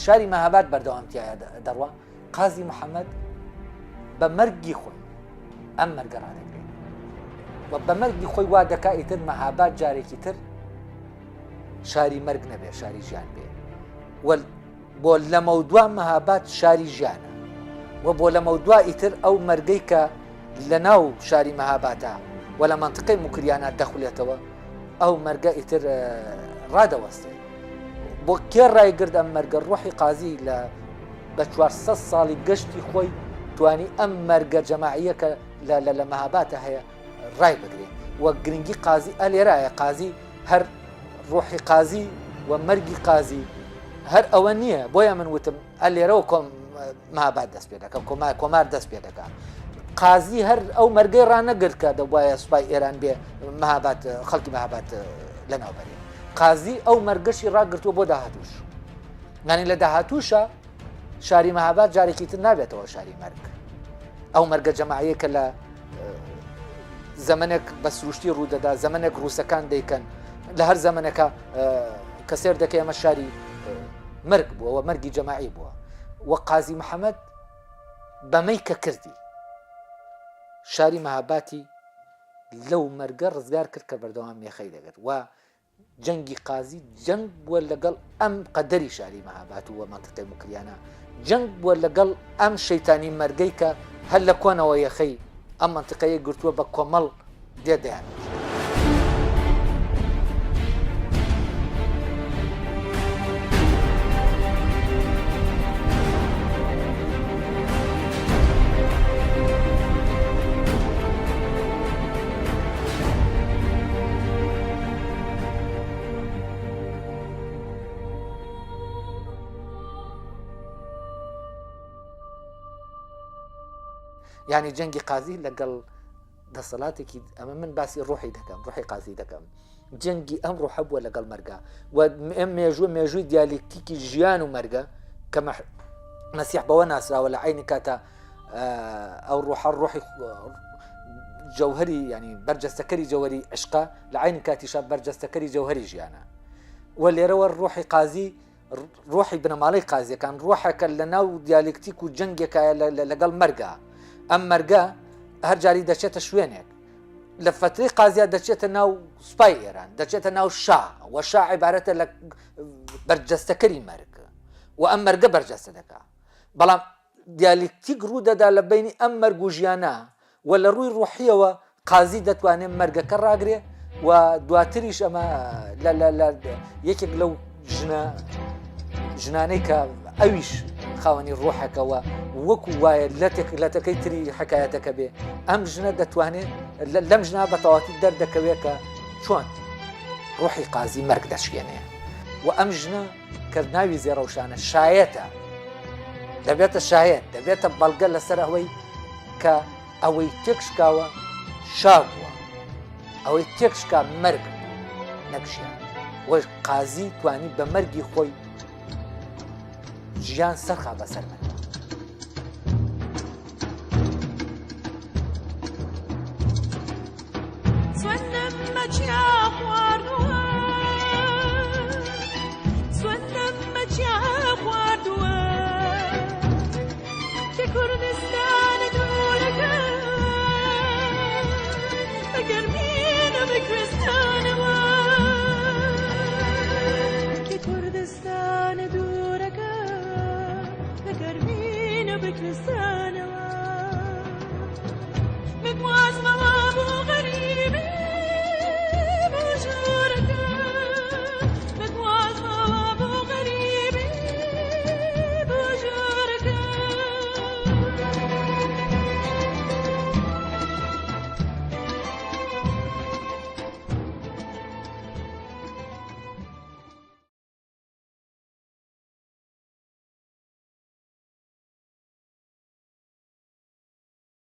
شاری مەهاباد بەردەوام تایە دەڕوا قازی محەممەد بە مەرگی خۆی ئەم مەرگە ڕادەگرێت و بە مەرگی خۆی وا دەکا ئیتر مەهاباد جارێکی تر شاری مەرگ نەبێ شاری ژیان بێ و بۆ لەمەودوا مەهاباد شاری ژیانە و بۆ لەمەودوا ئیتر ئەو مەرگەی کە لە ناو شاری مەهابادا و لە مەنتقەی موکریانا دەخولێتەوە ئەو مەرگە ئیتر ڕادەوەستێ بۆ کێ ڕایگرت ئەم مەرگە ڕۆحی قازی لە بە 400 ساڵی گەشتی خۆی توانی ئەم مەرگە جەماعیە کە لە لە مەهاباتە هەیە ڕای بگرێ و گرنگی قازی ئەلێرایە قازی هەر ڕۆحی قازی و مەرگی قازی هەر ئەوە نییە بۆیە من وتم ئە لێرەوە کۆم مابات دەست پێ دەکەم کۆمار کۆمار دەست پێ دەکا قازی هەر ئەو مەرگەی ڕانەگرت کە دەبواە سوپای ئێران بێ مەهابات خەڵکی مەهابات لەناو بەرێ قازی ئەو مەرگەشی ڕاگرتووە بۆ داهاتوش یانی لە داهاتوشە شاری مەهاباد جارێکی تر نابێتەوە شاری مەرگ ئەو مەرگە جەماعیە کە لە زەمنێک بە سروشتی ڕوودەدا زەمنێک ڕووسەکان دەیکەن لە هەر زەمنەکە کە سێر دەکەی ئەمە شاری مەرگ بووە و مەرگی جەماعی بووە و قازی محەممەد بەمەی کە کردی شاری مەهاباتی لەو مەرگە ڕزگار کرد کە بەردەوام مێخەی دەگرت و جەنگی قازی جەنگ بووە لەگەڵ ئەم قەدەری شاری مەهابات و مەنتیقەی موکریانە، جەنگ بووە لەگەڵ ئەم شەیتانی مەرگەی کە هەر لە کۆنەوە یەخەی ئەم مەنتیقەیەی گرتووە بە کۆمەڵ دێ دەیانکوژێ. یعنی جەنگی قازی لەگەڵ دەسەڵاتێکی ئەمە من باسی ڕۆحی دەکەم ڕۆحی قازی دەکەم جەنگی ئەم ڕۆحە بووە لەگەڵ مەرگا و ئەم مێژوو مێژووی دیالیکتیکی ژیان و مەرگە کە مەسیح بەوە ناسراوە لە عینی کاتە ئەو ڕۆحە ڕۆحی جەوهری ینی بەرجەستەکەری جەوەری عشقە لە عینی کاتیشا بەرجەستەکەری جەوهری ژیانە و لێرەوە ڕۆحی قازی ڕۆحی بنەماڵەی قازیەکان ڕۆحەکە لە ناو دیالکتیک و جەنگێکایە لەگەڵ مەرگە ئەم مەرگە هەر جاری دەچێتە شوێنێک لە فترەی قازیا دەچێتە ناو سوپای ئێران دەچێتە ناو شا و شا عیبارەتە لە بەرجەستەکەری مەرگ و ئەم مەرگە بەرجەستە دەکا بەڵام دیالیکتیک ڕوو دەدا لە بەینی ئەم مەرگ و ژیانە و لە ڕووی ڕوحیەوە قازی دەتوانێت مەرگەکە ڕاگرێ و دواتریش ئەمە لە لە لە یەکێک لەو ژنە ژنانەی کە ئەویش خاوەنی ڕۆحەکەوە وەکو وایە لەتێک لەتەکەی تری حکایەتەکە بێ ئەم ژنە دەتوانێت لەم ژنا بەتەواتی دەردەکەوێت کە چۆن ڕۆحی قازی مەرگ دەشکێنێ و ئەم ژنە کە ناوی زێڕەوشانە شایەتە دەبێتە شایەت دەبێتە بەڵگە لەسەر ئەوەی کە ئەوەی تێکشکاوە شا بووە ئەوەی تێکشکا مەرگ بوو نەک ژیان. و قازی توانی بە مەرگی خۆی ژیان سەرخا بەسەر مەرگا. سوێندم بە چیا خواردووە سوێندم بە چیا خواردووە کێ کوردێ.